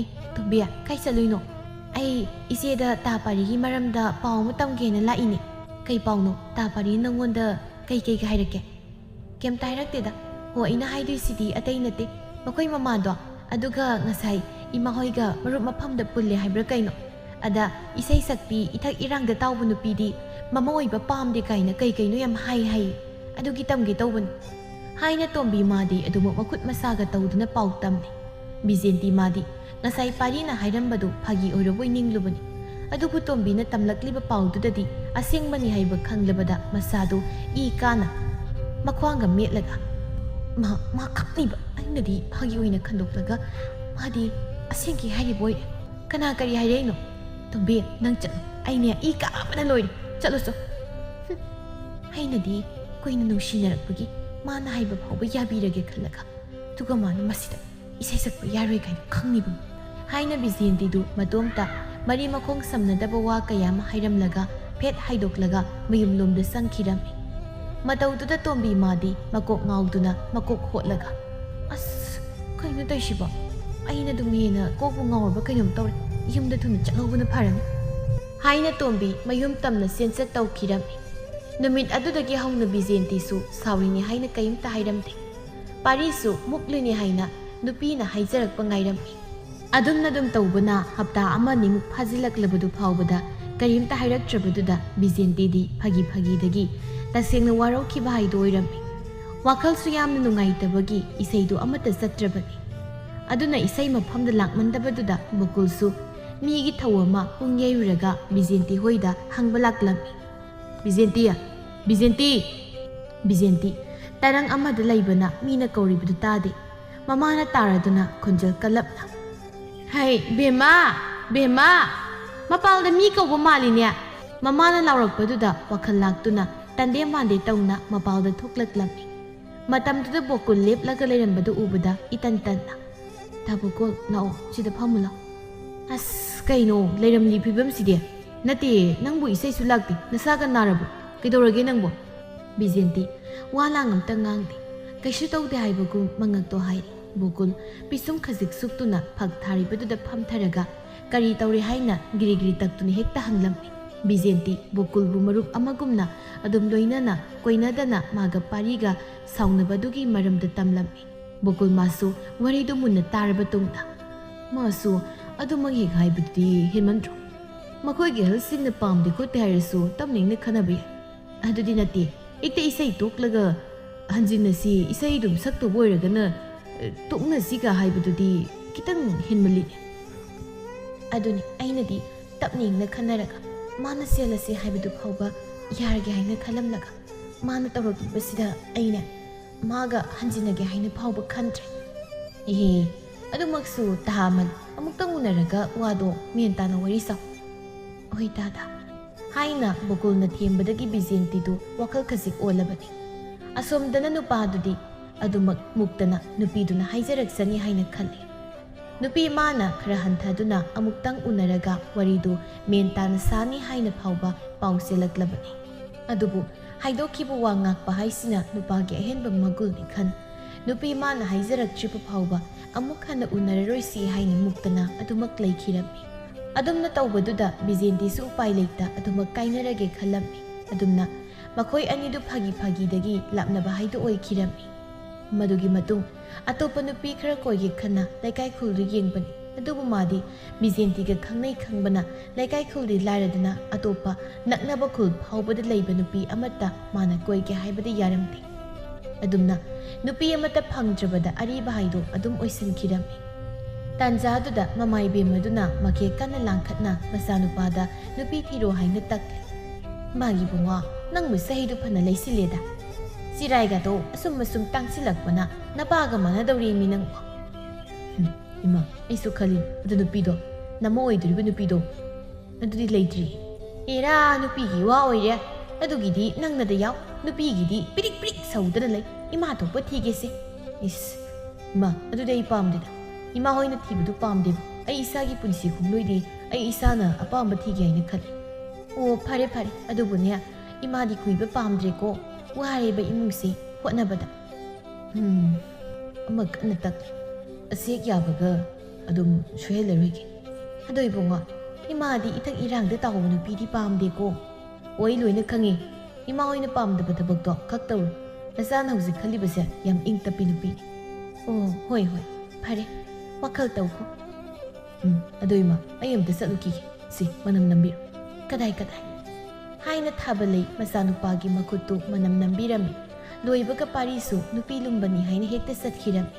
"ꯏ, ꯇꯣꯝꯕꯤ, ꯀꯥꯏ ꯆꯠꯂꯨꯏꯅꯣ?" "ꯑꯩ ꯏꯆꯦꯗ ꯇꯥ ꯄꯥꯔꯤꯒꯤ ꯃꯔꯝꯗ ꯄꯥꯎ ꯑꯃ ꯇꯝꯒꯦꯅ ꯂꯥꯛꯏꯅꯦ꯫" "ꯀꯩ ꯄꯥꯎꯅꯣ? ꯇꯥ ꯄꯥꯔꯤ ꯅꯪꯉꯣꯟꯗ ꯀꯩ ꯀꯩꯒ ꯍꯥꯏꯔꯛꯀꯦ?" "ꯀꯩꯝꯇ ꯍꯥꯏꯔꯛꯇꯦꯗ꯫ ꯍꯣ, ꯑꯩꯅ ꯍꯥꯏꯗꯣꯏꯁꯤꯗꯤ ꯑꯇꯩ ꯅꯠꯇꯦ꯫ ꯃꯈꯣꯏ ꯃꯃꯥꯗꯣ, ꯑꯗꯨꯒ ꯉꯁꯥꯏ ꯏꯃꯥ ꯍꯣꯏꯒ ꯃꯔꯨꯞ ꯃꯐꯝꯗ ꯄꯨꯜꯂꯦ ꯍꯥꯏꯕ꯭ꯔꯥ ꯀꯩꯅꯣ? ꯑꯗ ꯏꯁꯩ ꯁꯛꯄꯤ ꯏꯊꯛ ꯏꯔꯥꯡꯗ ꯇꯥꯎꯕ ꯅꯨꯄꯤꯗꯤ ꯃꯃꯥ ꯑꯣꯏꯕ ꯄꯥꯝꯗꯦ ꯀꯥꯏꯅ ꯀꯩ ꯀꯩꯅꯣ ꯌꯥꯝ ꯍꯥꯏ ꯍꯥꯏ꯫ ꯑꯗꯨꯒꯤ ꯇꯝꯒꯦ ꯇꯧꯕꯅꯤ" ꯍꯥꯏꯅ ꯇꯣꯝꯕꯤ ꯃꯥꯗꯤ ꯑꯗꯨꯃꯛ ꯃꯈꯨꯠ ꯃꯁꯥꯒ ꯇꯧꯗꯨꯅ ꯄꯥꯎ ꯇꯝꯂꯤ꯫ ꯕꯤꯖꯦꯟꯇꯤ ꯃꯥꯗꯤ ꯉꯁꯥꯏ ꯄꯥꯔꯤꯅ ꯍꯥꯏꯔꯝꯕꯗꯨ ꯐꯥꯒꯤ ꯑꯣꯏꯔꯕꯣꯏ ꯅꯤꯡꯂꯨꯕꯅꯤ꯫ ꯑꯗꯨꯕꯨ ꯇꯣꯝꯕꯤꯅ ꯇꯝꯂꯛꯂꯤꯕ ꯄꯥꯎꯗꯨꯗꯗꯤ ꯑꯁꯦꯡꯕꯅꯤ ꯍꯥꯏꯕ ꯈꯪꯂꯕꯗ ꯃꯁꯥꯗꯨ ꯏ ꯀꯥꯅ ꯃꯈ꯭ꯋꯥꯡꯒ ꯃꯦꯠꯂꯒ, "ꯃꯥ, ꯃꯥ ꯈꯪꯅꯤꯕ, ꯑꯩꯅꯗꯤ ꯐꯥꯒꯤ ꯑꯣꯏꯅ ꯈꯟꯗꯣꯛꯂꯒ ꯃꯥꯗꯤ ꯑꯁꯦꯡꯀꯤ ꯍꯥꯏꯔꯤꯕ ꯑꯣꯏꯔꯦ꯫ ꯀꯅꯥ ꯀꯔꯤ ꯍꯥꯏꯔꯛꯏꯅꯣ? ꯇꯣꯝꯕꯤ, ꯅꯪ ꯆꯠꯂꯣ꯫ ꯑꯩꯅꯦ ꯏ ꯀꯥꯕꯅ ꯂꯣꯏꯔꯦ꯫ ꯆꯠꯂꯣ ꯆꯣ꯫" ꯍꯨꯝ, ꯑꯩꯅꯗꯤ ꯀꯨꯏꯅ ꯅꯨꯡꯁꯤꯅꯔꯛꯄꯒꯤ ꯃꯥꯅ ꯍꯥꯏꯕ ꯐꯥꯎꯕ ꯌꯥꯕꯤꯔꯒꯦ ꯈꯜꯂꯒ, ꯑꯗꯨꯒ ꯃꯥꯅ ꯃꯁꯤꯗ ꯏꯁꯩ ꯁꯛꯄ ꯌꯥꯔꯣꯏ ꯀꯥꯏꯅ ꯈꯪꯅꯤꯕ ꯍꯥꯏꯅ ꯕꯤꯖꯦꯟꯇꯤꯗꯨ ꯃꯇꯣꯝꯇ ꯃꯔꯤ ꯃꯈꯣꯡ ꯁꯝꯅꯗꯕ ꯋꯥ ꯀꯌꯥ ꯑꯃ ꯍꯥꯏꯔꯝꯂꯒ ꯐꯦꯠ ꯍꯥꯏꯗꯣꯛꯂꯒ ꯃꯌꯨꯝꯂꯣꯝꯗ ꯆꯪꯈꯤꯔꯝꯃꯤ꯫ ꯃꯇꯧꯗꯨꯗ ꯇꯣꯝꯕꯤ ꯃꯥꯗꯤ ꯃꯀꯣꯛ ꯉꯥꯎꯗꯨꯅ ꯃꯀꯣꯛ ꯍꯣꯠꯂꯒ, "ꯑꯁ, ꯀꯩꯅꯣ ꯇꯧꯏꯁꯤꯕꯣ? ꯑꯩꯅ ꯑꯗꯨꯝ ꯍꯦꯟꯅ ꯀꯣꯛꯄꯨ ꯉꯥꯎꯔꯕ ꯀꯩꯅꯣꯝ ꯇꯧꯔꯦ꯫ ꯌꯨꯝꯗ ꯊꯨꯅ ꯆꯠꯍꯧꯕꯅ ꯐꯔꯅꯤ" ꯍꯥꯏꯅ ꯇꯣꯝꯕꯤ ꯃꯌꯨꯝ ꯇꯝꯅ ꯆꯦꯟꯆꯠ ꯇꯧꯈꯤꯔꯝꯃꯤ꯫ ꯅꯨꯃꯤꯠ ꯑꯗꯨꯗꯒꯤ ꯍꯧꯅ ꯕꯤꯖꯦꯟꯇꯤꯁꯨ ꯁꯥꯎꯔꯤꯅꯤ ꯍꯥꯏꯅ ꯀꯔꯤꯝꯇ ꯍꯥꯏꯔꯝꯗꯦ꯫ ꯄꯥꯔꯤꯁꯨ ꯃꯨꯛꯂꯤꯅꯤ ꯍꯥꯏꯅ ꯅꯨꯄꯤꯅ ꯍꯥꯏꯖꯔꯛꯄ ꯉꯥꯏꯔꯝꯃꯤ꯫ ꯑꯗꯨꯝꯅ ꯑꯗꯨꯝ ꯇꯧꯕꯅ ꯍꯞꯇꯥ ꯑꯃꯅꯤꯃꯨꯛ ꯐꯥꯖꯤꯜꯂꯛꯂꯕꯗꯨ ꯐꯥꯎꯕꯗ ꯀꯔꯤꯝꯇ ꯍꯥꯏꯔꯛꯇ꯭ꯔꯕꯗꯨꯗ ꯕꯤꯖꯦꯟꯇꯤꯗꯤ ꯐꯥꯒꯤ ꯐꯥꯒꯤꯗꯒꯤ ꯇꯁꯦꯡꯅ ꯋꯥꯔꯧꯈꯤꯕ ꯍꯥꯏꯗꯨ ꯑꯣꯏꯔꯝꯃꯤ꯫ ꯋꯥꯈꯜꯁꯨ ꯌꯥꯝꯅ ꯅꯨꯡꯉꯥꯏꯇꯕꯒꯤ ꯏꯁꯩꯗꯨ ꯑꯃꯠꯇ ꯆꯠꯇ꯭ꯔꯕꯅꯤ꯫ ꯑꯗꯨꯅ ꯏꯁꯩ ꯃꯐꯝꯗ ꯂꯥꯛꯃꯟꯗꯕꯗꯨꯗ ꯕꯀꯨꯜꯁꯨ ꯃꯤꯒꯤ ꯊꯧ ꯑꯃ ꯄꯨꯡ ꯌꯩꯔꯨꯔꯒ ꯕꯤꯖꯦꯟꯇꯤ ꯍꯣꯏꯗ ꯍꯪꯕ ꯂꯥꯛꯂꯝꯃꯤ꯫ "ꯕꯤꯖꯦꯟꯇꯤ! ꯕꯤꯖꯦꯟꯇꯤ!" ꯕꯤꯖꯦꯟꯇꯤ ꯇꯔꯪ ꯑꯃꯗ ꯂꯩꯕꯅ ꯃꯤꯅ ꯀꯧꯔꯤꯕꯗꯨ ꯇꯥꯗꯦ꯫ ꯃꯃꯥꯅ ꯇꯥꯔꯗꯨꯅ ꯈꯣꯟꯖꯦꯜ ꯀꯜꯂꯞꯅ, "ꯍꯩ, ꯕꯦꯝꯃ! ꯕꯦꯝꯃ! ꯃꯄꯥꯜꯗ ꯃꯤ ꯀꯧꯕ ꯃꯥꯜꯂꯤꯅꯦ!" ꯃꯃꯥꯅ ꯂꯥꯎꯔꯛꯄꯗꯨꯗ ꯋꯥꯈꯜ ꯂꯥꯛꯇꯨꯅ ꯇꯟꯗꯦ ꯃꯥꯟꯗꯦ ꯇꯧꯅ ꯃꯄꯥꯜꯗ ꯊꯣꯛꯂꯛꯂꯝꯃꯤ꯫ ꯃꯇꯝꯗꯨꯗ ꯕꯣꯀꯨꯜ ꯂꯦꯞꯂꯒ ꯂꯩꯔꯝꯕꯗꯨ ꯎꯕꯗ ꯏꯇꯟ ꯇꯟꯅ, "ꯇꯥ ꯕꯣꯀꯨꯜ, ꯂꯥꯛꯑꯣ, ꯁꯤꯗ ꯐꯝꯃꯨ ꯂꯥꯎ꯫" "ꯑꯁ, ꯀꯩꯅꯣ ꯂꯩꯔꯝꯂꯤ ꯐꯤꯕꯝꯁꯤꯗꯤ? ꯅꯠꯇꯦ, ꯅꯪꯕꯨ ꯏꯁꯩꯁꯨ ꯂꯥꯛꯇꯦ, ꯅꯁꯥꯒ ꯅꯥꯔꯕꯣ? ꯀꯩꯗꯧꯔꯒꯦ ꯅꯪꯕꯨ?" ꯕꯤꯖꯦꯟꯇꯤ ꯋꯥ ꯂꯥꯡ ꯑꯝꯇ ꯉꯥꯡꯗꯦ꯫ ꯀꯩꯁꯨ ꯇꯧꯗꯦ ꯍꯥꯏꯕꯒꯨꯝ ꯃꯉꯛꯇꯣ ꯍꯥꯏꯔꯤ꯫ ꯕꯣꯀꯨꯜ ꯄꯤꯁꯨꯝ ꯈꯖꯤꯛ ꯁꯨꯛꯇꯨꯅ ꯐꯛ ꯊꯥꯔꯤꯕꯗꯨꯗ ꯐꯝꯊꯔꯒ ꯀꯔꯤ ꯇꯧꯔꯤ ꯍꯥꯏꯅ ꯒꯤꯔꯤ ꯒꯤꯔꯤ ꯇꯛꯇꯨꯅ ꯍꯦꯛꯇ ꯍꯪꯂꯝꯃꯤ꯫ ꯕꯤꯖꯦꯟꯇꯤ ꯕꯣꯀꯨꯜꯕꯨ ꯃꯔꯨꯞ ꯑꯃꯒꯨꯝꯅ ꯑꯗꯨꯝ ꯂꯣꯏꯅꯅ ꯀꯣꯏꯅꯗꯅ ꯃꯥꯒ ꯄꯥꯔꯤꯒ ꯁꯥꯎꯅꯕꯗꯨꯒꯤ ꯃꯔꯝꯗ ꯇꯝꯂꯝꯃꯤ꯫ ꯕꯣꯀꯨꯜ ꯃꯥꯁꯨ ꯋꯥꯔꯤꯗꯨ ꯃꯨꯟꯅ ꯇꯥꯔꯕ ꯇꯨꯡꯗ, "ꯃꯥꯁꯨ ꯑꯗꯨꯃꯛ ꯍꯦꯛ ꯍꯥꯏꯕꯗꯨꯗꯤ ꯍꯦꯟꯃꯟꯗ꯭ꯔꯣ? ꯃꯈꯣꯏꯒꯤ ꯑꯍꯜꯁꯤꯡꯅ ꯄꯥꯝꯗꯦ ꯈꯣꯠꯇꯦ ꯍꯥꯏꯔꯁꯨ ꯇꯞꯅ ꯏꯪꯅ ꯈꯟꯅꯕ ꯌꯥꯏ꯫ ꯑꯗꯨꯗꯤ ꯅꯠꯇꯦ, ꯍꯦꯛꯇ ꯏꯁꯩ ꯇꯣꯛꯂꯒ ꯍꯟꯖꯤꯟꯅꯁꯤ, ꯏꯁꯩ ꯑꯗꯨꯝ ꯁꯛꯇꯧꯕ ꯑꯣꯏꯔꯒꯅ, ꯑ, ꯇꯣꯛꯅꯁꯤꯒ ꯍꯥꯏꯕꯗꯨꯗꯤ ꯈꯤꯇꯪ ꯍꯦꯟꯃꯜꯂꯤꯅꯦ꯫ ꯑꯗꯨꯅꯤ ꯑꯩꯅꯗꯤ ꯇꯞꯅ ꯏꯪꯅ ꯈꯟꯅꯔꯒ ꯃꯥꯅ ꯁꯦꯜꯂꯁꯤ ꯍꯥꯏꯕꯗꯨ ꯐꯥꯎꯕ ꯌꯥꯔꯒꯦ ꯍꯥꯏꯅ ꯈꯜꯂꯝꯂꯒ ꯃꯥꯅ ꯇꯧꯔꯛꯂꯤꯕꯁꯤꯗ ꯑꯩꯅ ꯃꯥꯒ ꯍꯟꯖꯤꯟꯅꯒꯦ ꯍꯥꯏꯅ ꯐꯥꯎꯕ ꯈꯟꯗ꯭ꯔꯦ꯫ ꯏꯍꯦ, ꯑꯗꯨꯃꯛꯁꯨ ꯇꯍꯥꯃꯟ ꯑꯃꯨꯛꯇꯪ ꯎꯅꯔꯒ ꯋꯥꯗꯣ ꯃꯦꯟ ꯇꯥꯅ ꯋꯥꯔꯤ ꯁꯥꯎ꯫" "ꯍꯣꯏ ꯇꯥꯗ," ꯍꯥꯏꯅ ꯕꯣꯀꯨꯜꯅ ꯊꯦꯝꯕꯗꯒꯤ ꯕꯤꯖꯦꯟꯇꯤꯗꯨ ꯋꯥꯈꯜ ꯈꯖꯤꯛ ꯑꯣꯜꯂꯕꯅꯤ꯫ ꯑꯁꯣꯝꯗꯅ ꯅꯨꯄꯥꯗꯨꯗꯤ ꯑꯗꯨꯃꯛ ꯃꯨꯛꯇꯅ ꯅꯨꯄꯤꯗꯨꯅ ꯍꯥꯏꯖꯔꯛꯁꯅꯤ ꯍꯥꯏꯅ ꯈꯜꯂꯤ꯫ ꯅꯨꯄꯤ ꯃꯥꯅ ꯈꯔ ꯍꯟꯊꯗꯨꯅ ꯑꯃꯨꯛꯇꯪ ꯎꯅꯔꯒ ꯋꯥꯔꯤꯗꯨ ꯃꯦꯟ ꯇꯥꯅ ꯁꯥꯅꯤ ꯍꯥꯏꯅ ꯐꯥꯎꯕ ꯄꯥꯎ ꯆꯦꯜꯂꯛꯂꯕꯅꯤ꯫ ꯑꯗꯨꯕꯨ ꯍꯥꯏꯗꯣꯛꯈꯤꯕ ꯋꯥ ꯉꯥꯛꯄ ꯍꯥꯏꯁꯤꯅ ꯅꯨꯄꯥꯒꯤ ꯑꯍꯦꯟꯕ ꯃꯒꯨꯜꯅꯤ ꯈꯟ, ꯅꯨꯄꯤ ꯃꯥꯅ ꯍꯥꯏꯖꯔꯛꯇ꯭ꯔꯤꯕ ꯐꯥꯎꯕ ꯑꯃꯨꯛ ꯍꯟꯅ ꯎꯅꯔꯔꯣꯏꯁꯤ ꯍꯥꯏꯅ ꯃꯨꯛꯇꯅ ꯑꯗꯨꯃꯛ ꯂꯩꯈꯤꯔꯝꯃꯤ꯫ ꯑꯗꯨꯝꯅ ꯇꯧꯕꯗꯨꯗ ꯕꯤꯖꯦꯟꯇꯤꯁꯨ ꯎꯄꯥꯏ ꯂꯩꯇ ꯑꯗꯨꯃꯛ ꯀꯥꯏꯅꯔꯒꯦ ꯈꯜꯂꯝꯃꯤ꯫ ꯑꯗꯨꯝꯅ ꯃꯈꯣꯏ ꯑꯅꯤꯗꯨ ꯐꯥꯒꯤ ꯐꯥꯒꯤꯗꯒꯤ ꯂꯥꯞꯅꯕ ꯍꯥꯏꯗꯨ ꯑꯣꯏꯈꯤꯔꯝꯃꯤ꯫ ꯃꯗꯨꯒꯤ ꯃꯇꯨꯡ ꯑꯇꯣꯞꯄ ꯅꯨꯄꯤ ꯈꯔ ꯀꯣꯏꯒꯦ ꯈꯟꯅ ꯂꯩꯀꯥꯏ ꯈꯨꯜꯗꯨ ꯌꯦꯡꯕꯅꯤ꯫ ꯑꯗꯨꯕꯨ ꯃꯥꯗꯤ ꯕꯤꯖꯦꯟꯇꯤꯒ ꯈꯪꯅꯩ ꯈꯪꯕꯅ ꯂꯩꯀꯥꯏ ꯈꯨꯜꯗꯤ ꯂꯥꯏꯔꯗꯅ ꯑꯇꯣꯞꯄ ꯅꯛꯅꯕ ꯈꯨꯜ ꯐꯥꯎꯕꯗ ꯂꯩꯕ ꯅꯨꯄꯤ ꯑꯃꯠꯇ ꯃꯥꯅ ꯀꯣꯏꯒꯦ ꯍꯥꯏꯕꯗ ꯌꯥꯔꯝꯗꯦ꯫ ꯑꯗꯨꯝꯅ ꯅꯨꯄꯤ ꯑꯃꯠꯇ ꯐꯪꯗ꯭ꯔꯕꯗ ꯑꯔꯤꯕ ꯍꯥꯏꯗꯣ ꯑꯗꯨꯝ ꯑꯣꯏꯁꯤꯟꯈꯤꯔꯝꯃꯤ꯫ ꯇꯥꯟꯖꯥꯗꯨꯗ ꯃꯃꯥ ꯏꯕꯦꯝꯃꯗꯨꯅ ꯃꯈꯦ ꯀꯟꯅ ꯂꯥꯡꯈꯠꯅ ꯃꯆꯥꯅꯨꯄꯥꯗ ꯅꯨꯄꯤ ꯊꯤꯔꯣ ꯍꯥꯏꯅ ꯇꯛꯂꯤ꯫ "ꯃꯥꯒꯤ ꯏꯕꯨꯡꯉꯣ, ꯅꯪꯕꯨ ꯆꯍꯤꯗꯨ ꯐꯅ ꯂꯩꯁꯤꯜꯂꯦꯗ꯫ ꯆꯤꯔꯥꯏꯒꯗꯣ ꯑꯁꯨꯝ ꯑꯁꯨꯝ ꯇꯥꯡꯁꯤꯜꯂꯛꯄꯅ ꯅꯄꯥꯒ ꯃꯥꯟꯅꯗꯧꯔꯦꯃꯤ ꯅꯪꯕꯨ꯫" "ꯍꯨꯝ, ꯏꯃꯥ, ꯑꯩꯁꯨ ꯈꯜꯂꯤ, ꯑꯗꯨ ꯅꯨꯄꯤꯗꯣ, ꯅꯃꯧ ꯑꯣꯏꯗꯣꯔꯤꯕ ꯅꯨꯄꯤꯗꯣ, ꯑꯗꯨꯗꯤ ꯂꯩꯇ꯭ꯔꯤ꯫" "ꯑꯦꯔꯥ, ꯅꯨꯄꯤꯒꯤ ꯋꯥ ꯑꯣꯏꯔꯦ꯫ ꯑꯗꯨꯒꯤꯗꯤ ꯅꯪꯅꯗ ꯌꯥꯎ꯫ ꯅꯨꯄꯤꯒꯤꯗꯤ ꯄꯤꯔꯤꯛ ꯄꯤꯔꯤꯛ ꯁꯧꯗꯅ ꯂꯩ꯫ ꯏꯃꯥ ꯊꯣꯛꯄ ꯊꯤꯒꯦꯁꯦ꯫" "ꯏꯁ, ꯏꯃꯥ, ꯑꯗꯨꯗꯤ ꯑꯩ ꯄꯥꯝꯗꯦꯗ꯫ ꯏꯃꯥ ꯍꯣꯏꯅ ꯊꯤꯕꯗꯨ ꯄꯥꯝꯗꯦꯕ꯫ ꯑꯩ ꯏꯁꯥꯒꯤ ꯄꯨꯟꯁꯤ ꯈꯣꯡꯂꯣꯏꯗꯤ ꯑꯩ ꯏꯁꯥꯅ ꯑꯄꯥꯝꯕ ꯊꯤꯒꯦ ꯍꯥꯏꯅ ꯈꯜꯂꯤ꯫ ꯑꯣ, ꯐꯔꯦ ꯐꯔꯦ, ꯑꯗꯨꯕꯨꯅꯦ, ꯏꯃꯥꯗꯤ ꯀꯨꯏꯕ ꯄꯥꯝꯗ꯭ꯔꯦꯀꯣ, ꯋꯥꯔꯦꯕ ꯏꯃꯨꯡꯁꯤ ꯍꯣꯠꯅꯕꯗ꯫ ꯎꯝ, ꯑꯃ ꯀꯟꯅ ꯇꯛꯂꯤ꯫ ꯑꯁꯦꯛ ꯌꯥꯕꯒ ꯑꯗꯨꯝ ꯁꯣꯏꯍꯜꯂꯔꯣꯏꯒꯦ꯫ ꯑꯗꯣ ꯏꯕꯨꯡꯉꯣ, ꯏꯃꯥꯗꯤ ꯏꯊꯛ ꯏꯔꯥꯡꯗ ꯇꯥꯎꯕ ꯅꯨꯄꯤꯗꯤ ꯄꯥꯝꯗꯦꯀꯣ꯫ ꯑꯣ, ꯑꯩ ꯂꯣꯏꯅ ꯈꯪꯉꯤ꯫ ꯏꯃꯥ ꯍꯣꯏꯅ ꯄꯥꯝꯗꯕ ꯊꯕꯛꯇꯣ ꯈꯛ ꯇꯧꯔꯨ꯫ ꯅꯆꯥꯅ ꯍꯧꯖꯤꯛ ꯈꯜꯂꯤꯕꯁꯦ ꯌꯥꯝ ꯏꯪ ꯇꯞꯄꯤ ꯅꯨꯄꯤꯅꯤ꯫ ꯑꯣ, ꯍꯣꯏ ꯍꯣꯏ, ꯐꯔꯦ, ꯋꯥꯈꯜ ꯇꯧꯈꯣ꯫ ꯎꯝ, ꯑꯗꯣ ꯏꯃꯥ, ꯑꯩ ꯑꯝꯇ ꯆꯠꯂꯨꯈꯤꯒꯦ꯫ ꯁꯤ, ꯃꯅꯝ ꯅꯝꯕꯤꯔꯣ꯫ ꯀꯗꯥꯏ, ꯀꯗꯥꯏ? ꯍꯥꯏꯅ ꯊꯥꯕꯂꯩ ꯃꯆꯥꯅꯨꯄꯥꯒꯤ ꯃꯈꯨꯠꯇꯨ ꯃꯅꯝ ꯅꯝꯕꯤꯔꯝꯃꯤ꯫ ꯂꯣꯏꯕꯒ ꯄꯥꯔꯤꯁꯨ ꯅꯨꯄꯤ ꯂꯨꯝꯕꯅꯤ ꯍꯥꯏꯅ ꯍꯦꯛꯇ ꯆꯠꯈꯤꯔꯝꯃꯤ꯫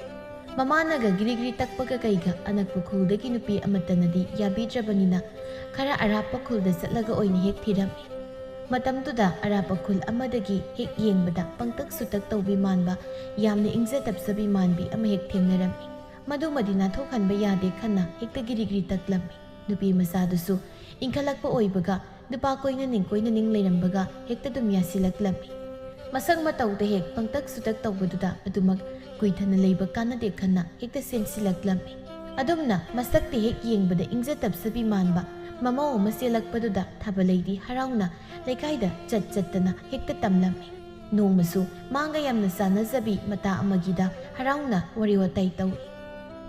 ꯃꯃꯥꯅꯒ ꯒꯤꯔꯤ ꯒꯤꯔꯤ ꯇꯛꯄꯒ ꯀꯩꯒ ꯑꯅꯛꯄ ꯈꯨꯜꯗꯒꯤ ꯅꯨꯄꯤ ꯑꯃꯠꯇꯅꯗꯤ ꯌꯥꯕꯤꯗ꯭ꯔꯕꯅꯤꯅ ꯈꯔ ꯑꯔꯥꯞꯄ ꯈꯨꯜꯗ ꯆꯠꯂꯒ ꯑꯣꯏꯅ ꯍꯦꯛ ꯊꯤꯔꯝꯃꯤ꯫ ꯃꯇꯝꯗꯨꯗ ꯑꯔꯥꯞꯄ ꯈꯨꯜ ꯑꯃꯗꯒꯤ ꯍꯦꯛ ꯌꯦꯡꯕꯗ ꯄꯪꯇꯛ ꯁꯨꯇꯛ ꯇꯧꯕꯤ ꯃꯥꯟꯕ, ꯌꯥꯝꯅ ꯏꯪꯖ ꯇꯞꯆꯕꯤ ꯃꯥꯟꯕꯤ ꯑꯃ ꯍꯦꯛ ꯊꯦꯡꯅꯔꯝꯃꯤ꯫ ꯃꯗꯨꯃꯗꯤ ꯅꯥꯟꯊꯣꯛꯍꯟꯕ ꯌꯥꯗꯦ ꯈꯟꯅ ꯍꯦꯛꯇ ꯒꯤꯔꯤ ꯒꯤꯔꯤ ꯇꯛꯂꯝꯃꯤ꯫ ꯅꯨꯄꯤ ꯃꯆꯥꯗꯨꯁꯨ ꯏꯟꯈꯠꯂꯛꯄ ꯑꯣꯏꯕꯒ ꯅꯨꯄꯥ ꯀꯣꯏꯅꯅꯤꯡ ꯀꯣꯏꯅꯅꯤꯡ ꯂꯩꯔꯝꯕꯒ ꯍꯦꯛꯇ ꯑꯗꯨꯝ ꯌꯥꯁꯤꯜꯂꯛꯂꯝꯃꯤ꯫ ꯃꯁꯛ ꯃꯇꯧꯗ ꯍꯦꯛ ꯄꯪꯇꯛ ꯁꯨꯇꯛ ꯇꯧꯕꯗꯨꯗ ꯑꯗꯨꯃꯛ ꯀꯨꯏꯊꯅ ꯂꯩꯕ ꯀꯥꯟꯅꯗꯦ ꯈꯟꯅ ꯍꯦꯛꯇ ꯆꯦꯟꯁꯤꯜꯂꯛꯂꯝꯃꯤ꯫ ꯑꯗꯨꯝꯅ ꯃꯁꯛꯇꯤ ꯍꯦꯛ ꯌꯦꯡꯕꯗ ꯏꯪꯖ ꯇꯞꯆꯕꯤ ꯃꯥꯟꯕ ꯃꯃꯧ ꯑꯃ ꯆꯦꯜꯂꯛꯄꯗꯨꯗ ꯊꯥꯕꯂꯩꯗꯤ ꯍꯔꯥꯎꯅ ꯂꯩꯀꯥꯏꯗ ꯆꯠ ꯆꯠꯇꯅ ꯍꯦꯛꯇ ꯇꯝꯂꯝꯃꯤ꯫ ꯅꯣꯡꯃꯁꯨ ꯃꯥꯒ ꯌꯥꯝꯅ ꯆꯥꯟꯅꯖꯕꯤ ꯃꯇꯥ ꯑꯃꯒꯤꯗ ꯍꯔꯥꯎꯅ ꯋꯥꯔꯤ ꯋꯥꯇꯥꯏ ꯇꯧꯏ꯫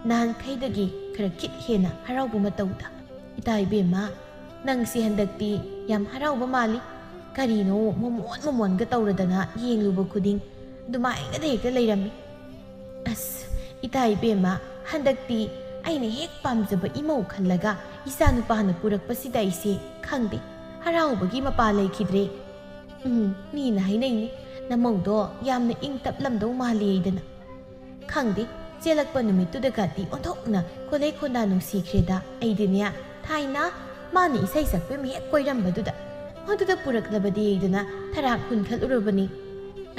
ꯅꯍꯥꯟꯈꯩꯗꯒꯤ ꯈꯔ ꯈꯤꯠ ꯍꯦꯟꯅ ꯍꯔꯥꯎꯕ ꯃꯇꯧꯗ, "ꯏꯇꯥ ꯏꯕꯦꯝꯃ, ꯅꯪꯁꯤ ꯍꯟꯗꯛꯇꯤ ꯌꯥꯝ ꯍꯔꯥꯎꯕ ꯃꯥꯜꯂꯤ꯫ ꯀꯔꯤꯅꯣ ꯃꯣꯃꯣꯟ ꯃꯣꯃꯣꯟꯒ ꯇꯧꯔꯗꯅ ꯌꯦꯡꯂꯨꯕ ꯈꯨꯗꯤꯡ ꯑꯗꯨꯃꯥꯏꯅꯗ ꯍꯦꯛꯇ ꯂꯩꯔꯝꯃꯤ?" "ꯑꯁ, ꯏꯇꯥ ꯏꯕꯦꯝꯃ, ꯍꯟꯗꯛꯇꯤ ꯑꯩꯅ ꯍꯦꯛ ꯄꯥꯝꯖꯕ ꯏꯃꯧ ꯈꯜꯂꯒ ꯏꯆꯥ ꯅꯨꯄꯥꯅ ꯄꯨꯔꯛꯄꯁꯤꯗ ꯑꯩꯁꯦ ꯈꯪꯗꯦ, ꯍꯔꯥꯎꯕꯒꯤ ꯃꯄꯥ ꯂꯩꯈꯤꯗ꯭ꯔꯦ꯫ ꯎꯝ, ꯃꯤꯅ ꯍꯥꯏꯅꯩꯅꯦ, ꯅꯃꯧꯗꯣ ꯌꯥꯝꯅ ꯏꯪ ꯇꯞꯂꯝꯗꯧ ꯃꯥꯜꯂꯤ ꯍꯥꯏꯗꯅ꯫ ꯈꯪꯗꯦ, ꯆꯦꯜꯂꯛꯄ ꯅꯨꯃꯤꯠꯇꯨꯗꯒꯗꯤ ꯑꯣꯟꯊꯣꯛꯅ ꯈꯣꯂꯩ ꯈꯣꯟꯗꯥ ꯅꯨꯡꯁꯤꯈ꯭ꯔꯦꯗ꯫ ꯑꯩꯗꯤꯅꯦ, ꯊꯥꯏꯅ ꯃꯥꯅ ꯏꯁꯩ ꯁꯛꯄ ꯑꯃ ꯍꯦꯛ ꯀꯣꯏꯔꯝꯕꯗꯨꯗ, ꯃꯗꯨꯗ ꯄꯨꯔꯛꯂꯕꯗꯤ ꯍꯥꯏꯗꯅ ꯊꯔꯥꯛ ꯍꯨꯟꯈꯠꯂꯨꯔꯕꯅꯤ꯫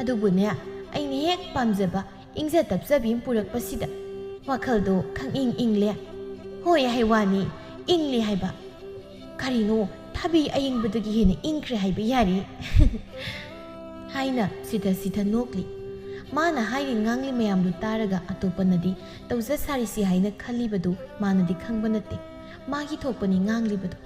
ꯑꯗꯨꯕꯨꯅꯦ, ꯑꯩꯅ ꯍꯦꯛ ꯄꯥꯝꯖꯕ ꯏꯪꯖ ꯇꯞꯆꯕꯤ ꯑꯃ ꯄꯨꯔꯛꯄꯁꯤꯗ ꯋꯥꯈꯜꯗꯣ ꯈꯪꯏꯪ ꯏꯪꯂꯦ꯫ ꯍꯣꯏ ꯍꯥꯏ ꯋꯥꯅꯤ, ꯏꯪꯂꯦ ꯍꯥꯏꯕ꯫ ꯀꯔꯤꯅꯣ, ꯊꯕꯤ ꯑꯌꯤꯡꯕꯗꯒꯤ ꯍꯦꯟꯅ ꯏꯪꯈ꯭ꯔꯦ ꯍꯥꯏꯕ ꯌꯥꯔꯦ?" ꯍꯥꯏꯅ ꯁꯤꯊ ꯁꯤꯊ ꯅꯣꯛꯂꯤ꯫ ꯃꯥꯅ ꯍꯥꯏꯔꯤ ꯉꯥꯡꯂꯤ ꯃꯌꯥꯝꯗꯨ ꯇꯥꯔꯒ ꯑꯇꯣꯞꯄꯅꯗꯤ ꯇꯧꯖ ꯁꯥꯔꯤꯁꯤ ꯍꯥꯏꯅ ꯈꯜꯂꯤꯕꯗꯨ ꯃꯥꯅꯗꯤ ꯈꯪꯕ ꯅꯠꯇꯦ꯫ ꯃꯥꯒꯤ ꯊꯣꯛꯄꯅꯤ ꯉꯥꯡꯂꯤꯕꯗꯨ꯫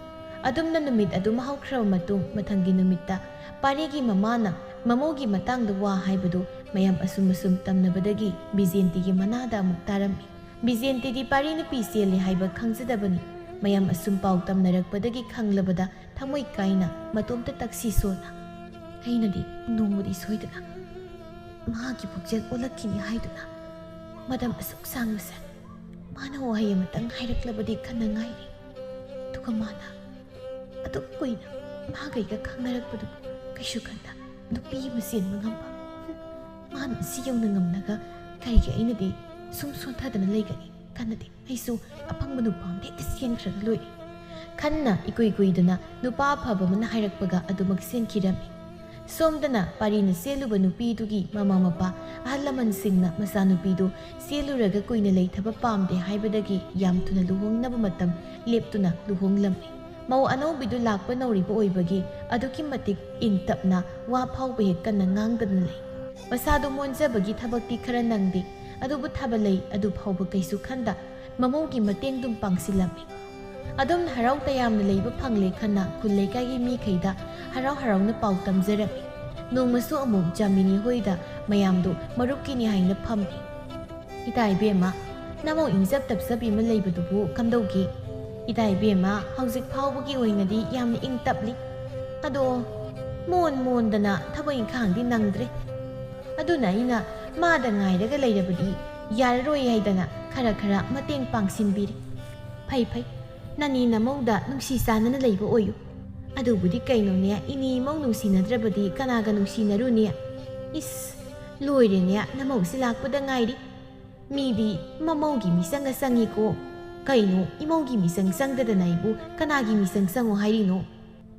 ꯑꯗꯨꯝꯅ ꯅꯨꯃꯤꯠ ꯑꯗꯨꯝ ꯍꯧꯈ꯭ꯔꯕ ꯃꯇꯨꯡ, ꯃꯊꯪꯒꯤ ꯅꯨꯃꯤꯠꯇ ꯄꯥꯔꯤꯒꯤ ꯃꯃꯥꯅ ꯃꯃꯧꯒꯤ ꯃꯇꯥꯡꯗ ꯋꯥ ꯍꯥꯏꯕꯗꯨ ꯃꯌꯥꯝ ꯑꯁꯨꯝ ꯑꯁꯨꯝ ꯇꯝꯅꯕꯗꯒꯤ ꯕꯤꯖꯦꯟꯇꯤꯒꯤ ꯃꯅꯥꯗ ꯑꯃꯨꯛ ꯇꯥꯔꯝꯃꯤ꯫ ꯕꯤꯖꯦꯟꯇꯤꯗꯤ ꯄꯥꯔꯤ ꯅꯨꯄꯤ ꯆꯦꯜꯂꯤ ꯍꯥꯏꯕ ꯈꯪꯖꯗꯕꯅꯤ꯫ ꯃꯌꯥꯝ ꯑꯁꯨꯝ ꯄꯥꯎ ꯇꯝꯅꯔꯛꯄꯗꯒꯤ ꯈꯪꯂꯕꯗ ꯊꯃꯣꯏ ꯀꯥꯏꯅ ꯃꯇꯣꯝꯇ ꯇꯛꯁꯤ ꯁꯣꯟꯅ, "ꯑꯩꯅꯗꯤ ꯅꯣꯡꯃꯗꯤ ꯁꯣꯏꯗꯅ ꯃꯍꯥꯛꯀꯤ ꯄꯨꯛꯆꯦꯜ ꯑꯣꯜꯂꯛꯈꯤꯅꯤ ꯍꯥꯏꯗꯨꯅ ꯃꯇꯝ ꯑꯁꯨꯛ ꯁꯥꯡꯕꯁꯦ ꯃꯥꯅ ꯋꯥꯍꯩ ꯑꯃꯇꯪ ꯍꯥꯏꯔꯛꯂꯕꯗꯤ ꯈꯟꯅ ꯉꯥꯏꯔꯤ꯫ ꯑꯗꯨꯒ ꯃꯥꯅ ꯑꯗꯨꯛ ꯀꯨꯏꯅ ꯃꯍꯥꯛꯀꯩꯒ ꯈꯪꯅꯔꯛꯄꯗꯨꯕꯨ ꯀꯩꯁꯨ ꯈꯟꯗ ꯅꯨꯄꯤ ꯑꯃ ꯆꯦꯟꯕ ꯉꯝꯕ꯫ ꯍꯨꯝ, ꯃꯥꯅ ꯁꯤ ꯌꯧꯅ ꯉꯝꯂꯒ ꯀꯔꯤꯒꯤ ꯑꯩꯅꯗꯤ ꯁꯨꯝ ꯁꯣꯟꯊꯗꯅ ꯂꯩꯒꯅꯤ? ꯀꯟꯅꯗꯤ ꯑꯩꯁꯨ ꯑꯄꯪꯕ ꯅꯨꯄꯥ ꯑꯃꯗ ꯍꯦꯛꯇ ꯆꯦꯟꯈ꯭ꯔꯒ ꯂꯣꯏꯔꯦ꯫ ꯈꯟꯅ ꯏꯀꯨꯏ ꯀꯨꯏꯗꯅ ꯅꯨꯄꯥ ꯑꯐꯕ ꯑꯃꯅ ꯍꯥꯏꯔꯛꯄꯒ ꯑꯗꯨꯃꯛ ꯆꯦꯟꯈꯤꯔꯝꯃꯤ꯫ ꯁꯣꯝꯗꯅ ꯄꯥꯔꯤꯅ ꯆꯦꯜꯂꯨꯕ ꯅꯨꯄꯤꯗꯨꯒꯤ ꯃꯃꯥ ꯃꯄꯥ, ꯑꯍꯜ ꯂꯃꯟꯁꯤꯡꯅ ꯃꯆꯥꯅꯨꯄꯤꯗꯨ ꯆꯦꯜꯂꯨꯔꯒ ꯀꯨꯏꯅ ꯂꯩꯊꯕ ꯄꯥꯝꯗꯦ ꯍꯥꯏꯕꯗꯒꯤ ꯌꯥꯝ ꯊꯨꯅ ꯂꯨꯍꯣꯡꯅꯕ ꯃꯇꯝ ꯂꯦꯞꯇꯨꯅ ꯂꯨꯍꯣꯡꯂꯝꯃꯤ꯫ ꯃꯧ ꯑꯅꯧꯕꯤꯗꯨ ꯂꯥꯛꯄ ꯅꯧꯔꯤꯕ ꯑꯣꯏꯕꯒꯤ ꯑꯗꯨꯛꯀꯤ ꯃꯇꯤꯛ ꯏꯪ ꯇꯞꯅ ꯋꯥ ꯐꯥꯎꯕ ꯍꯦꯛ ꯀꯟꯅ ꯉꯥꯡꯗꯅ ꯂꯩ꯫ ꯃꯁꯥꯗꯨ ꯃꯣꯟꯖꯕꯒꯤ ꯊꯕꯛꯇꯤ ꯈꯔ ꯅꯪꯗꯦ, ꯑꯗꯨꯕꯨ ꯊꯥꯕꯜꯂꯩ ꯑꯗꯨ ꯐꯥꯎꯕ ꯀꯩꯁꯨ ꯈꯟꯗ ꯃꯃꯧꯒꯤ ꯃꯇꯦꯡꯗꯨꯝ ꯄꯥꯡꯁꯤꯜꯂꯝꯃꯤ꯫ ꯑꯗꯨꯝ ꯍꯔꯥꯎ ꯇꯌꯥꯝꯅ ꯂꯩꯕ ꯐꯪꯂꯦ ꯈꯟꯅ ꯈꯨꯜ ꯂꯩꯀꯥꯏꯒꯤ ꯃꯤꯈꯩꯗ ꯍꯔꯥꯎ ꯍꯔꯥꯎꯅ ꯄꯥꯎ ꯇꯝꯖꯔꯝꯃꯤ꯫ ꯅꯣꯡꯃꯁꯨ ꯑꯃꯨꯛ ꯖꯥꯃꯤꯅꯤ ꯍꯣꯏꯗ ꯃꯌꯥꯝꯗꯨ ꯃꯔꯨꯞꯀꯤꯅꯤ ꯍꯥꯏꯅ ꯐꯝꯃꯤ꯫ "ꯏꯇꯥ ꯏꯕꯦꯝꯃ, ꯅꯃꯧ ꯏꯪꯖꯞ ꯇꯞꯆꯕꯤ ꯑꯃ ꯂꯩꯕꯗꯨꯕꯨ ꯀꯝꯗꯧꯒꯦ?" "ꯏꯇꯥ ꯏꯕꯦꯝꯃ, ꯍꯧꯖꯤꯛ ꯐꯥꯎꯕꯒꯤ ꯑꯣꯏꯅꯗꯤ ꯌꯥꯝꯅ ꯏꯪ ꯇꯞꯂꯤ꯫ ꯑꯗꯣ ꯃꯣꯟ ꯃꯣꯟꯗꯅ ꯊꯕꯛ ꯏꯪꯈꯥꯡꯗꯤ ꯅꯪꯗ꯭ꯔꯦ꯫ ꯑꯗꯨꯅ ꯑꯩꯅ ꯃꯥꯗ ꯉꯥꯏꯔꯒ ꯂꯩꯔꯕꯗꯤ ꯌꯥꯔꯔꯣꯏ ꯍꯥꯏꯗꯅ ꯈꯔ ꯈꯔ ꯃꯇꯦꯡ ꯄꯥꯡꯁꯤꯟꯕꯤꯔꯦ꯫" "ꯐꯩ ꯐꯩ, ꯅꯅꯤ ꯅꯃꯧꯗ ꯅꯨꯡꯁꯤ ꯆꯥꯟꯅꯅ ꯂꯩꯕ ꯑꯣꯏꯌꯨ꯫ ꯑꯗꯨꯕꯨꯗꯤ ꯀꯩꯅꯣꯅꯦ, ꯏꯅꯤ ꯏꯃꯧ ꯅꯨꯡꯁꯤꯅꯗ꯭ꯔꯕꯗꯤ ꯀꯅꯥꯒ ꯅꯨꯡꯁꯤꯅꯔꯨꯅꯤ? ꯏꯁ, ꯂꯣꯏꯔꯦꯅꯦ, ꯅꯃꯧꯁꯤ ꯂꯥꯛꯄꯗ ꯉꯥꯏꯔꯤ꯫ ꯃꯤꯗꯤ ꯃꯃꯧꯒꯤ ꯃꯤꯆꯪꯒ ꯆꯪꯉꯤꯀꯣ꯫ ꯀꯩꯅꯣ, ꯏꯃꯧꯒꯤ ꯃꯤꯆꯪ ꯆꯪꯗꯗꯅ ꯑꯩꯕꯨ ꯀꯅꯥꯒꯤ ꯃꯤꯆꯪ ꯆꯪꯉꯣ ꯍꯥꯏꯔꯤꯅꯣ?"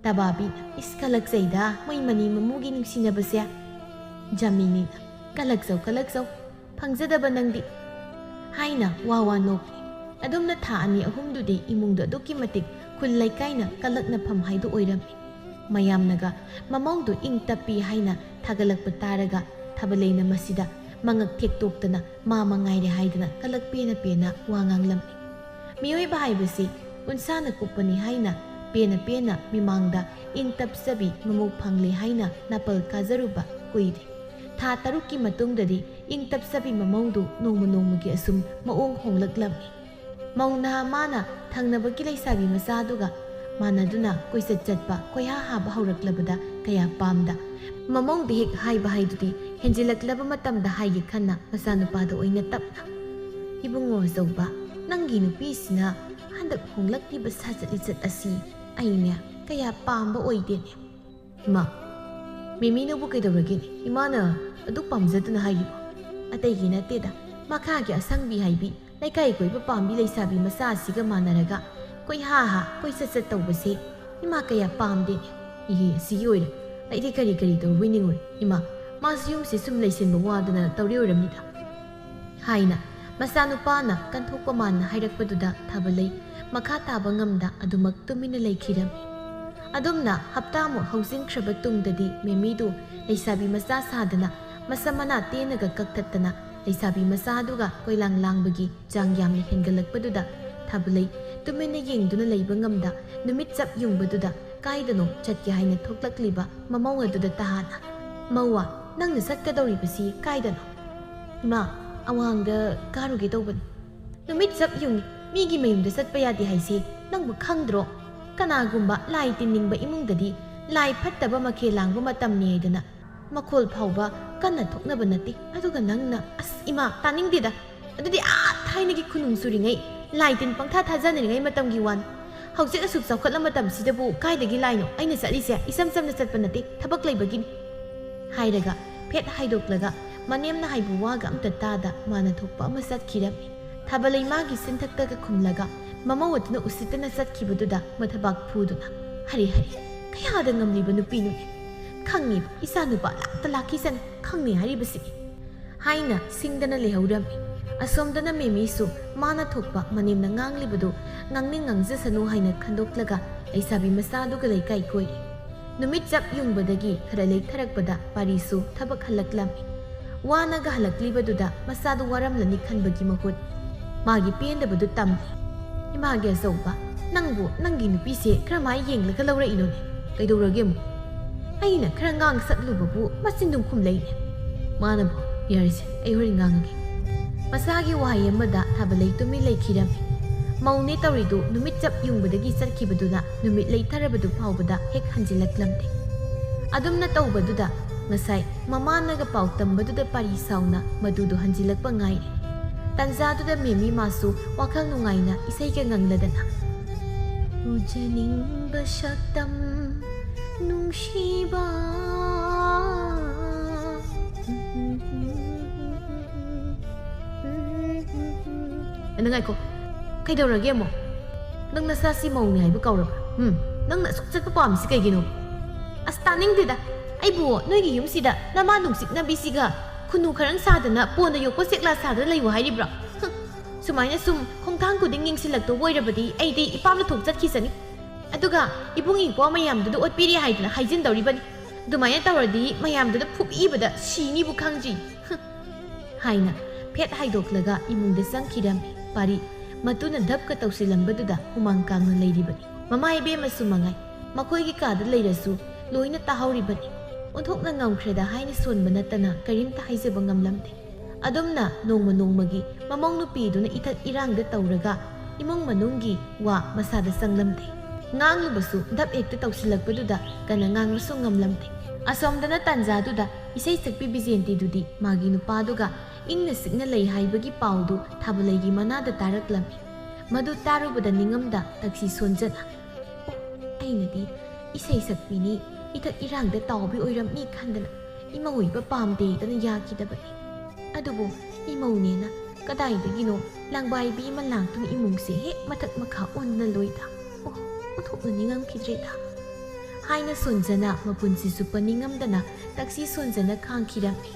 ꯇꯕꯥꯕꯤꯅ, "ꯏꯁ, ꯀꯂꯛꯆꯩꯗ, ꯃꯣꯏ ꯃꯅꯤ ꯃꯃꯧꯒꯤ ꯅꯨꯡꯁꯤꯅꯕꯁꯦ꯫" ꯖꯥꯃꯤꯅꯤꯅ, "ꯀꯂꯛꯆꯧ, ꯀꯂꯛꯆꯧ, ꯐꯪꯖꯗꯕ ꯅꯪꯗꯤ," ꯍꯥꯏꯅ ꯋꯥ ꯋꯥ ꯅꯣꯛꯂꯤ꯫ ꯑꯗꯨꯝꯅ ꯊꯥ ꯑꯅꯤ ꯑꯍꯨꯝꯗꯨꯗꯤ ꯏꯃꯨꯡꯗ ꯑꯗꯨꯛꯀꯤ ꯃꯇꯤꯛ ꯈꯨꯜ ꯂꯩꯀꯥꯏꯅ ꯀꯂꯛꯅꯐꯝ ꯍꯥꯏꯗꯨ ꯑꯣꯏꯔꯝꯃꯤ꯫ ꯃꯌꯥꯝꯅꯒ ꯃꯃꯧꯗꯨ ꯏꯪ ꯇꯞꯄꯤ ꯍꯥꯏꯅ ꯊꯥꯒꯠꯂꯛꯄ ꯇꯥꯔꯒ ꯊꯥꯕꯂꯩꯅ ꯃꯁꯤꯗ ꯃꯉꯛ ꯊꯦꯛꯇꯣꯛꯇꯅ ꯃꯥ ꯃꯉꯥꯏꯔꯦ ꯍꯥꯏꯗꯅ ꯀꯂꯛ ꯄꯦꯅ ꯄꯦꯅ ꯋꯥ ꯉꯥꯡꯂꯝꯃꯤ꯫ ꯃꯤꯑꯣꯏꯕ ꯍꯥꯏꯕꯁꯤ ꯎꯟꯁꯥꯅ ꯀꯨꯞꯄꯅꯤ ꯍꯥꯏꯅ ꯄꯦꯅ ꯄꯦꯅ ꯃꯤꯃꯥꯡꯗ ꯏꯪ ꯇꯞꯆꯕꯤ ꯃꯃꯧ ꯐꯪꯂꯦ ꯍꯥꯏꯅ ꯅꯥꯄꯜ ꯀꯥꯖꯔꯨꯕ ꯀꯨꯏꯔꯦ꯫ ꯊꯥ ꯇꯔꯨꯛꯀꯤ ꯃꯇꯨꯡꯗꯗꯤ ꯏꯪ ꯇꯞꯆꯕꯤ ꯃꯃꯧꯗꯨ ꯅꯣꯡꯃ ꯅꯣꯡꯃꯒꯤ ꯑꯁꯨꯝ ꯃꯑꯣꯡ ꯍꯣꯡꯂꯛꯂꯝꯃꯤ꯫ ꯃꯧ ꯅꯍꯥ ꯃꯥꯅ ꯊꯪꯅꯕꯒꯤ ꯂꯩꯁꯥꯕꯤ ꯃꯆꯥꯗꯨꯒ ꯃꯥꯟꯅꯗꯨꯅ ꯀꯣꯏꯆꯠ ꯆꯠꯄ ꯀꯣꯏꯍꯥ ꯍꯥꯕ ꯍꯧꯔꯛꯂꯕꯗ ꯀꯌꯥ ꯄꯥꯝꯗ ꯃꯃꯧꯗ ꯍꯦꯛ ꯍꯥꯏꯕ ꯍꯥꯏꯗꯨꯗꯤ ꯍꯦꯟꯖꯤꯜꯂꯛꯂꯕ ꯃꯇꯝꯗ ꯍꯥꯏꯒꯦ ꯈꯟꯅ ꯃꯆꯥꯅꯨꯄꯥꯗ ꯑꯣꯏꯅ ꯇꯞꯅ, "ꯏꯕꯨꯡꯉꯣ ꯑꯆꯧꯕ, ꯅꯪꯒꯤ ꯅꯨꯄꯤꯁꯤꯅ ꯍꯟꯗꯛ ꯍꯣꯡꯂꯛꯂꯤꯕ ꯁꯥꯖꯠ ꯂꯤꯆꯠ ꯑꯁꯤ ꯑꯩꯅꯦ ꯀꯌꯥ ꯄꯥꯝꯕ ꯑꯣꯏꯗꯦꯅꯦ"꯫ ꯏꯃꯥ, ꯃꯦꯃꯤꯅꯕꯨ ꯀꯩꯗꯧꯔꯒꯦꯅꯦ? ꯏꯃꯥꯅ ꯑꯗꯨꯛ ꯄꯥꯝꯖꯗꯨꯅ ꯍꯥꯏꯔꯤꯕꯣ? ꯑꯇꯩꯒꯤ ꯅꯠꯇꯦꯗ, ꯃꯈꯥꯒꯤ ꯑꯁꯪꯕꯤ ꯍꯥꯏꯕꯤ ꯂꯩꯀꯥꯏ ꯀꯣꯏꯕ ꯄꯥꯝꯕꯤ ꯂꯩꯁꯥꯕꯤ ꯃꯆꯥ ꯑꯁꯤꯒ ꯃꯥꯟꯅꯔꯒ ꯀꯣꯏꯍꯥ ꯍꯥ ꯀꯣꯏꯆꯠ ꯆꯠ ꯇꯧꯕꯁꯦ ꯏꯃꯥ ꯀꯌꯥ ꯄꯥꯝꯗꯦꯅꯦ꯫ ꯏꯍꯦ, ꯑꯁꯤꯒꯤ ꯑꯣꯏꯔꯦ꯫ ꯑꯩꯗꯤ ꯀꯔꯤ ꯀꯔꯤ ꯇꯧꯔꯨꯕꯩ ꯅꯤꯡꯉꯨꯔꯦ꯫ ꯏꯃꯥ, ꯃꯥꯁꯨ ꯌꯨꯝꯁꯦ ꯁꯨꯝ ꯂꯩꯁꯤꯟꯕ ꯋꯥꯗꯅ ꯇꯧꯔꯤ ꯑꯣꯏꯔꯝꯅꯤꯗ꯫ ꯍꯥꯏꯅ ꯃꯆꯥꯅꯨꯄꯥꯅ ꯀꯟꯊꯣꯛꯄ ꯃꯥꯟꯅ ꯍꯥꯏꯔꯛꯄꯗꯨꯗ ꯊꯥꯕꯂꯩ ꯃꯈꯥ ꯇꯥꯕ ꯉꯝꯗ ꯑꯗꯨꯃꯛ ꯇꯨꯃꯤꯟꯅ ꯂꯩꯈꯤꯔꯝꯃꯤ꯫ ꯑꯗꯨꯝꯅ ꯍꯞꯇꯥꯃꯨꯛ ꯍꯧꯖꯤꯟꯈ꯭ꯔꯕ ꯇꯨꯡꯗꯗꯤ ꯃꯦꯃꯤꯗꯨ ꯂꯩꯁꯥꯕꯤ ꯃꯆꯥ ꯁꯥꯗꯅ ꯃꯁꯝ ꯃꯅꯥ ꯇꯦꯟꯅꯒ ꯀꯛꯊꯠꯇꯅ ꯂꯩꯁꯥꯕꯤ ꯃꯆꯥꯗꯨꯒ ꯀꯣꯏꯂꯥꯡ ꯂꯥꯡꯕꯒꯤ ꯆꯥꯡ ꯌꯥꯝꯅ ꯍꯦꯟꯒꯠꯂꯛꯄꯗꯨꯗ ꯊꯥꯕꯂꯩ ꯇꯨꯃꯤꯟꯅ ꯌꯦꯡꯗꯨꯅ ꯂꯩꯕ ꯉꯝꯗ ꯅꯨꯃꯤꯠ ꯆꯞ ꯌꯨꯡꯕꯗꯨꯗ ꯀꯥꯏꯗꯅꯣ ꯆꯠꯀꯦ ꯍꯥꯏꯅ ꯊꯣꯛꯂꯛꯂꯤꯕ ꯃꯃꯧ ꯑꯗꯨꯗ ꯇꯍꯥꯅ, "ꯃꯧꯋꯥ, ꯅꯪꯅ ꯆꯠꯀꯗꯧꯔꯤꯕꯁꯤ ꯀꯥꯏꯗꯅꯣ?" "ꯏꯃꯥ, ꯑꯋꯥꯡꯗ ꯀꯥꯔꯨꯒꯦ ꯇꯧꯕꯅꯤ꯫" "ꯅꯨꯃꯤꯠ ꯆꯞ ꯌꯨꯡꯉꯤ, ꯃꯤꯒꯤ ꯃꯌꯨꯝꯗ ꯆꯠꯄ ꯌꯥꯗꯦ ꯍꯥꯏꯁꯤ ꯅꯪꯕꯨ ꯈꯪꯗ꯭ꯔꯣ? ꯀꯅꯥꯒꯨꯝꯕ ꯂꯥꯏ ꯇꯤꯟꯅꯤꯡꯕ ꯏꯃꯨꯡꯗꯗꯤ ꯂꯥꯏ ꯐꯠꯇꯕ ꯃꯈꯦꯜ ꯂꯥꯡꯕ ꯃꯇꯝꯅꯤ ꯍꯥꯏꯗꯅ ꯃꯈꯣꯜ ꯐꯥꯎꯕ ꯀꯟꯅ ꯊꯣꯛꯅꯕ ꯅꯠꯇꯦ꯫ ꯑꯗꯨꯒ ꯅꯪꯅ, ꯑꯁ ꯏꯃꯥ, ꯇꯥꯅꯤꯡꯗꯦꯗ꯫ ꯑꯗꯨꯗꯤ ꯑꯥ ꯊꯥꯏꯅꯒꯤ ꯈꯨꯅꯨꯡ ꯆꯨꯔꯤꯉꯩ, ꯂꯥꯏ ꯇꯤꯟ ꯄꯪꯊꯥ ꯊꯥꯖꯅꯔꯤꯉꯩ ꯃꯇꯝꯒꯤ ꯋꯥꯅꯤ꯫ ꯍꯧꯖꯤꯛ ꯑꯁꯨꯛ ꯆꯥꯎꯈꯠꯂ ꯃꯇꯝꯁꯤꯗꯕꯨ ꯀꯥꯏꯗꯒꯤ ꯂꯥꯏꯅꯣ? ꯑꯩꯅ ꯆꯠꯂꯤꯁꯦ ꯏꯆꯝ ꯆꯝꯅ ꯆꯠꯄ ꯅꯠꯇꯦ, ꯊꯕꯛ ꯂꯩꯕꯒꯤꯅꯤ" ꯍꯥꯏꯔꯒ ꯐꯦꯠ ꯍꯥꯏꯗꯣꯛꯂꯒ ꯃꯅꯦꯝꯅ ꯍꯥꯏꯕ ꯋꯥꯒ ꯑꯝꯇ ꯇꯥꯗ ꯃꯥꯅ ꯊꯣꯛꯄ ꯑꯃ ꯆꯠꯈꯤꯔꯝꯃꯤ꯫ ꯊꯥꯕꯂꯩ ꯃꯥꯒꯤ ꯁꯤꯟꯊꯛꯇꯒ ꯈꯨꯝꯂꯒ ꯃꯃꯧ ꯑꯗꯨꯅ ꯎꯁꯤꯠꯇꯅ ꯆꯠꯈꯤꯕꯗꯨꯗ ꯃꯊꯕꯥꯛ ꯐꯨꯗꯨꯅ, "ꯍꯔꯦ ꯍꯔꯦ, ꯀꯌꯥꯗ ꯉꯝꯂꯤꯕ ꯅꯨꯄꯤꯅꯣꯅꯦ? ꯈꯪꯉꯤꯕ ꯏꯆꯥ ꯅꯨꯄꯥ ꯂꯥꯛꯇ ꯂꯥꯛꯈꯤꯁꯅꯨ, ꯈꯪꯅꯤ ꯍꯥꯏꯔꯤꯕꯁꯤꯅꯤ" ꯍꯥꯏꯅ ꯁꯤꯡꯗꯅ ꯂꯩꯍꯧꯔꯝꯃꯤ꯫ ꯑꯁꯣꯝꯗꯅ ꯃꯦꯃꯤꯁꯨ ꯃꯥꯅ ꯊꯣꯛꯄ ꯃꯅꯦꯝꯅ ꯉꯥꯡꯂꯤꯕꯗꯨ ꯉꯥꯡꯅꯤꯡ ꯉꯥꯡꯖꯁꯅꯨ ꯍꯥꯏꯅ ꯈꯟꯗꯣꯛꯂꯒ ꯂꯩꯁꯥꯕꯤ ꯃꯆꯥꯗꯨꯒ ꯂꯩꯀꯥꯏ ꯀꯣꯏꯔꯤ꯫ ꯅꯨꯃꯤꯠ ꯆꯞ ꯌꯨꯡꯕꯗꯒꯤ ꯈꯔ ꯂꯩꯊꯔꯛꯄꯗ ꯄꯥꯔꯤꯁꯨ ꯊꯕꯛ ꯍꯜꯂꯛꯂꯝꯃꯤ꯫ ꯋꯥꯅꯒ ꯍꯜꯂꯛꯂꯤꯕꯗꯨꯗ ꯃꯁꯥꯗꯨ ꯋꯥꯔꯝꯂꯅꯤ ꯈꯟꯕꯒꯤ ꯃꯍꯨꯠ ꯃꯥꯒꯤ ꯄꯦꯟꯗꯕꯗꯨ ꯇꯝꯃꯤ꯫ "ꯏꯃꯥꯒꯤ ꯑꯆꯧꯕ, ꯅꯪꯕꯨ ꯅꯪꯒꯤ ꯅꯨꯄꯤꯁꯦ ꯀꯔꯝꯍꯥꯏ ꯌꯦꯡꯂꯒ ꯂꯧꯔꯛꯏꯅꯣꯅꯦ? ꯀꯩꯗꯧꯔꯒꯦ ꯑꯃꯨꯛ?" ꯑꯩꯅ ꯈꯔ ꯉꯥꯡ ꯁꯛꯂꯨꯕꯕꯨ ꯃꯆꯤꯟꯗꯨꯝ ꯈꯨꯝꯂꯛꯏꯅꯦ꯫ ꯃꯥꯅꯕꯨ, "ꯌꯥꯔꯦꯁꯦ, ꯑꯩ ꯍꯣꯔꯦꯟ ꯉꯥꯡꯉꯒꯦ"꯫ ꯃꯁꯥꯒꯤ ꯋꯥꯍꯩ ꯑꯃꯗ ꯊꯥꯕꯂꯩ ꯇꯨꯃꯤꯟ ꯂꯩꯈꯤꯔꯝꯃꯤ꯫ ꯃꯧꯅꯦ ꯇꯧꯔꯤꯗꯨ ꯅꯨꯃꯤꯠ ꯆꯞ ꯌꯨꯡꯕꯗꯒꯤ ꯆꯠꯈꯤꯕꯗꯨꯅ ꯅꯨꯃꯤꯠ ꯂꯩꯊꯔꯕꯗꯨ ꯐꯥꯎꯕꯗ ꯍꯦꯛ ꯍꯟꯖꯤꯜꯂꯛꯂꯝꯗꯦ꯫ ꯑꯗꯨꯝꯅ ꯇꯧꯕꯗꯨꯗ ꯉꯁꯥꯏ ꯃꯃꯥꯅꯒ ꯄꯥꯎ ꯇꯝꯕꯗꯨꯗ ꯄꯥꯔꯤ ꯁꯥꯎꯅ ꯃꯗꯨꯗꯣ ꯍꯟꯖꯤꯜꯂꯛꯄ ꯉꯥꯏꯔꯤ꯫ ꯇꯟꯖꯥꯗꯨꯗ ꯃꯦꯃꯤ ꯃꯥꯁꯨ ꯋꯥꯈꯜ ꯅꯨꯡꯉꯥꯏꯅ ꯏꯁꯩꯒ ꯉꯪꯂꯗꯅ, "ꯎꯖꯅꯤꯡꯕ ꯁꯛꯇꯝ ꯅꯨꯡꯁꯤꯕ"꯫ ꯑꯗ ꯉꯥꯏꯈꯣ, ꯀꯩꯗꯧꯔꯒꯦ ꯑꯃꯨꯛ? ꯅꯪ ꯅꯁꯥꯁꯤ ꯃꯧꯅꯤ ꯍꯥꯏꯕ ꯀꯥꯎꯔꯕ? ꯎꯝ, ꯅꯪꯅ ꯑꯁꯨꯛ ꯆꯠꯄ ꯄꯥꯝꯃꯤꯁꯤ ꯀꯩꯒꯤꯅꯣ? ꯑꯁ, ꯇꯥꯅꯤꯡꯗꯦꯗ꯫ ꯑꯩꯕꯨ ꯅꯣꯏꯒꯤ ꯌꯨꯝꯁꯤꯗ ꯅꯃꯥ ꯅꯨꯡꯁꯤꯠꯅꯕꯤꯁꯤꯒ ꯈꯨꯅꯨ ꯈꯔꯪ ꯁꯥꯗꯅ ꯄꯣꯟꯗ ꯌꯣꯛꯄ ꯁꯦꯛꯂꯥ ꯁꯥꯗꯅ ꯂꯩꯌꯨ ꯍꯥꯏꯔꯤꯕ꯭ꯔꯣ? ꯍꯨꯝ, ꯁꯨꯃꯥꯏꯅ ꯁꯨꯝ ꯈꯣꯡꯊꯥꯡ ꯈꯨꯗꯤꯡ ꯌꯦꯡꯁꯤꯜꯂꯛꯇꯧꯕ ꯑꯣꯏꯔꯕꯗꯤ ꯑꯩꯗꯤ ꯏꯄꯥꯝꯗ ꯊꯣꯛ ꯆꯠꯈꯤꯁꯅꯤ꯫ ꯑꯗꯨꯒ ꯏꯕꯨꯡ ꯏꯄ꯭ꯋꯥ ꯃꯌꯥꯝꯗꯨꯗ ꯑꯣꯠꯄꯤꯔꯦ ꯍꯥꯏꯗꯅ ꯍꯥꯏꯖꯤꯟꯗꯧꯔꯤꯕꯅꯤ꯫ ꯑꯗꯨꯃꯥꯏꯅ ꯇꯧꯔꯗꯤ ꯃꯌꯥꯝꯗꯨꯗ ꯐꯨꯕꯤꯕꯗ ꯁꯤꯅꯤꯕꯨ ꯈꯪꯗ꯭ꯔꯤ꯫ ꯍꯨꯝ꯫ ꯍꯥꯏꯅ ꯐꯦꯠ ꯍꯥꯏꯗꯣꯛꯂꯒ ꯏꯃꯨꯡꯗ ꯆꯪꯈꯤꯔꯝꯃꯤ꯫ ꯄꯥꯔꯤ ꯃꯇꯨꯅ ꯙꯞꯀ ꯇꯧꯁꯤꯜꯂꯝꯕꯗꯨꯗ ꯍꯨꯃꯥꯡ ꯀꯥꯡꯅ ꯂꯩꯔꯤꯕꯅꯤ꯫ ꯃꯃꯥ ꯏꯕꯦꯝꯃꯁꯨ ꯃꯉꯥꯏ, ꯃꯈꯣꯏꯒꯤ ꯀꯥꯗ ꯂꯩꯔꯁꯨ ꯂꯣꯏꯅ ꯇꯥꯍꯧꯔꯤꯕꯅꯤ꯫ ꯑꯣꯟꯊꯣꯛꯅ ꯉꯝꯈ꯭ꯔꯦꯗ ꯍꯥꯏꯅ ꯁꯣꯟꯕ ꯅꯠꯇꯅ ꯀꯔꯤꯝꯇ ꯍꯥꯏꯖꯕ ꯉꯝꯂꯝꯗꯦ꯫ ꯑꯗꯨꯝꯅ ꯅꯣꯡꯃ ꯅꯣꯡꯃꯒꯤ ꯃꯃꯧ ꯅꯨꯄꯤꯗꯨꯅ ꯏꯊꯛ ꯏꯔꯥꯡꯗ ꯇꯧꯔꯒ ꯏꯃꯨꯡ ꯃꯅꯨꯡꯒꯤ ꯋꯥ ꯃꯁꯥꯗ ꯆꯪꯂꯝꯗꯦ꯫ ꯉꯥꯡꯂꯨꯕꯁꯨ ꯙꯞ ꯍꯦꯛꯇ ꯇꯧꯁꯤꯜꯂꯛꯄꯗꯨꯗ ꯀꯟꯅ ꯉꯥꯡꯕꯁꯨ ꯉꯝꯂꯝꯗꯦ꯫ ꯑꯁꯣꯝꯗꯅ ꯇꯥꯟꯖꯥꯗꯨꯗ ꯏꯁꯩ ꯁꯛꯄꯤ ꯕꯤꯖꯦꯟꯇꯤꯗꯨꯗꯤ ꯃꯥꯒꯤ ꯅꯨꯄꯥꯗꯨꯒ ꯏꯪꯅ ꯆꯤꯛꯅ ꯂꯩ ꯍꯥꯏꯕꯒꯤ ꯄꯥꯎꯗꯨ ꯊꯥꯕꯂꯩꯒꯤ ꯃꯅꯥꯗ ꯇꯥꯔꯛꯂꯝꯃꯤ꯫ ꯃꯗꯨ ꯇꯥꯔꯨꯕꯗ ꯅꯤꯡꯉꯝꯗ ꯇꯛꯁꯤ ꯁꯣꯟꯖꯅ, "ꯑꯣ, ꯑꯩꯅꯗꯤ ꯏꯁꯩ ꯁꯛꯄꯤꯅꯤ, ꯏꯊꯛ ꯏꯔꯥꯡꯗ ꯇꯥꯎꯕꯤ ꯑꯣꯏꯔꯝꯅꯤ ꯈꯟꯗꯅ ꯏꯃꯧ ꯑꯣꯏꯕ ꯄꯥꯝꯗꯦꯗꯅ ꯌꯥꯈꯤꯗꯕꯅꯤ꯫ ꯑꯗꯨꯕꯨ ꯏꯃꯧꯅꯦꯅ ꯀꯗꯥꯏꯗꯒꯤꯅꯣ ꯂꯥꯡꯕꯥꯏꯕꯤ ꯑꯃ ꯂꯥꯛꯇꯨꯅ ꯏꯃꯨꯡꯁꯦ ꯍꯦꯛ ꯃꯊꯛ ꯃꯈꯥ ꯑꯣꯟꯅ ꯂꯣꯏꯗ꯫ ꯑꯣ, ꯑꯣꯟꯊꯣꯛꯅ ꯅꯤꯡꯉꯝꯈꯤꯗ꯭ꯔꯦꯗ" ꯍꯥꯏꯅ ꯁꯣꯟꯖꯅ ꯃꯄꯨꯟꯁꯤ ꯆꯨꯞꯄ ꯅꯤꯡꯉꯝꯗꯅ ꯇꯛꯁꯤ ꯁꯣꯟꯖꯅ ꯈꯥꯡꯈꯤꯔꯝꯃꯤ꯫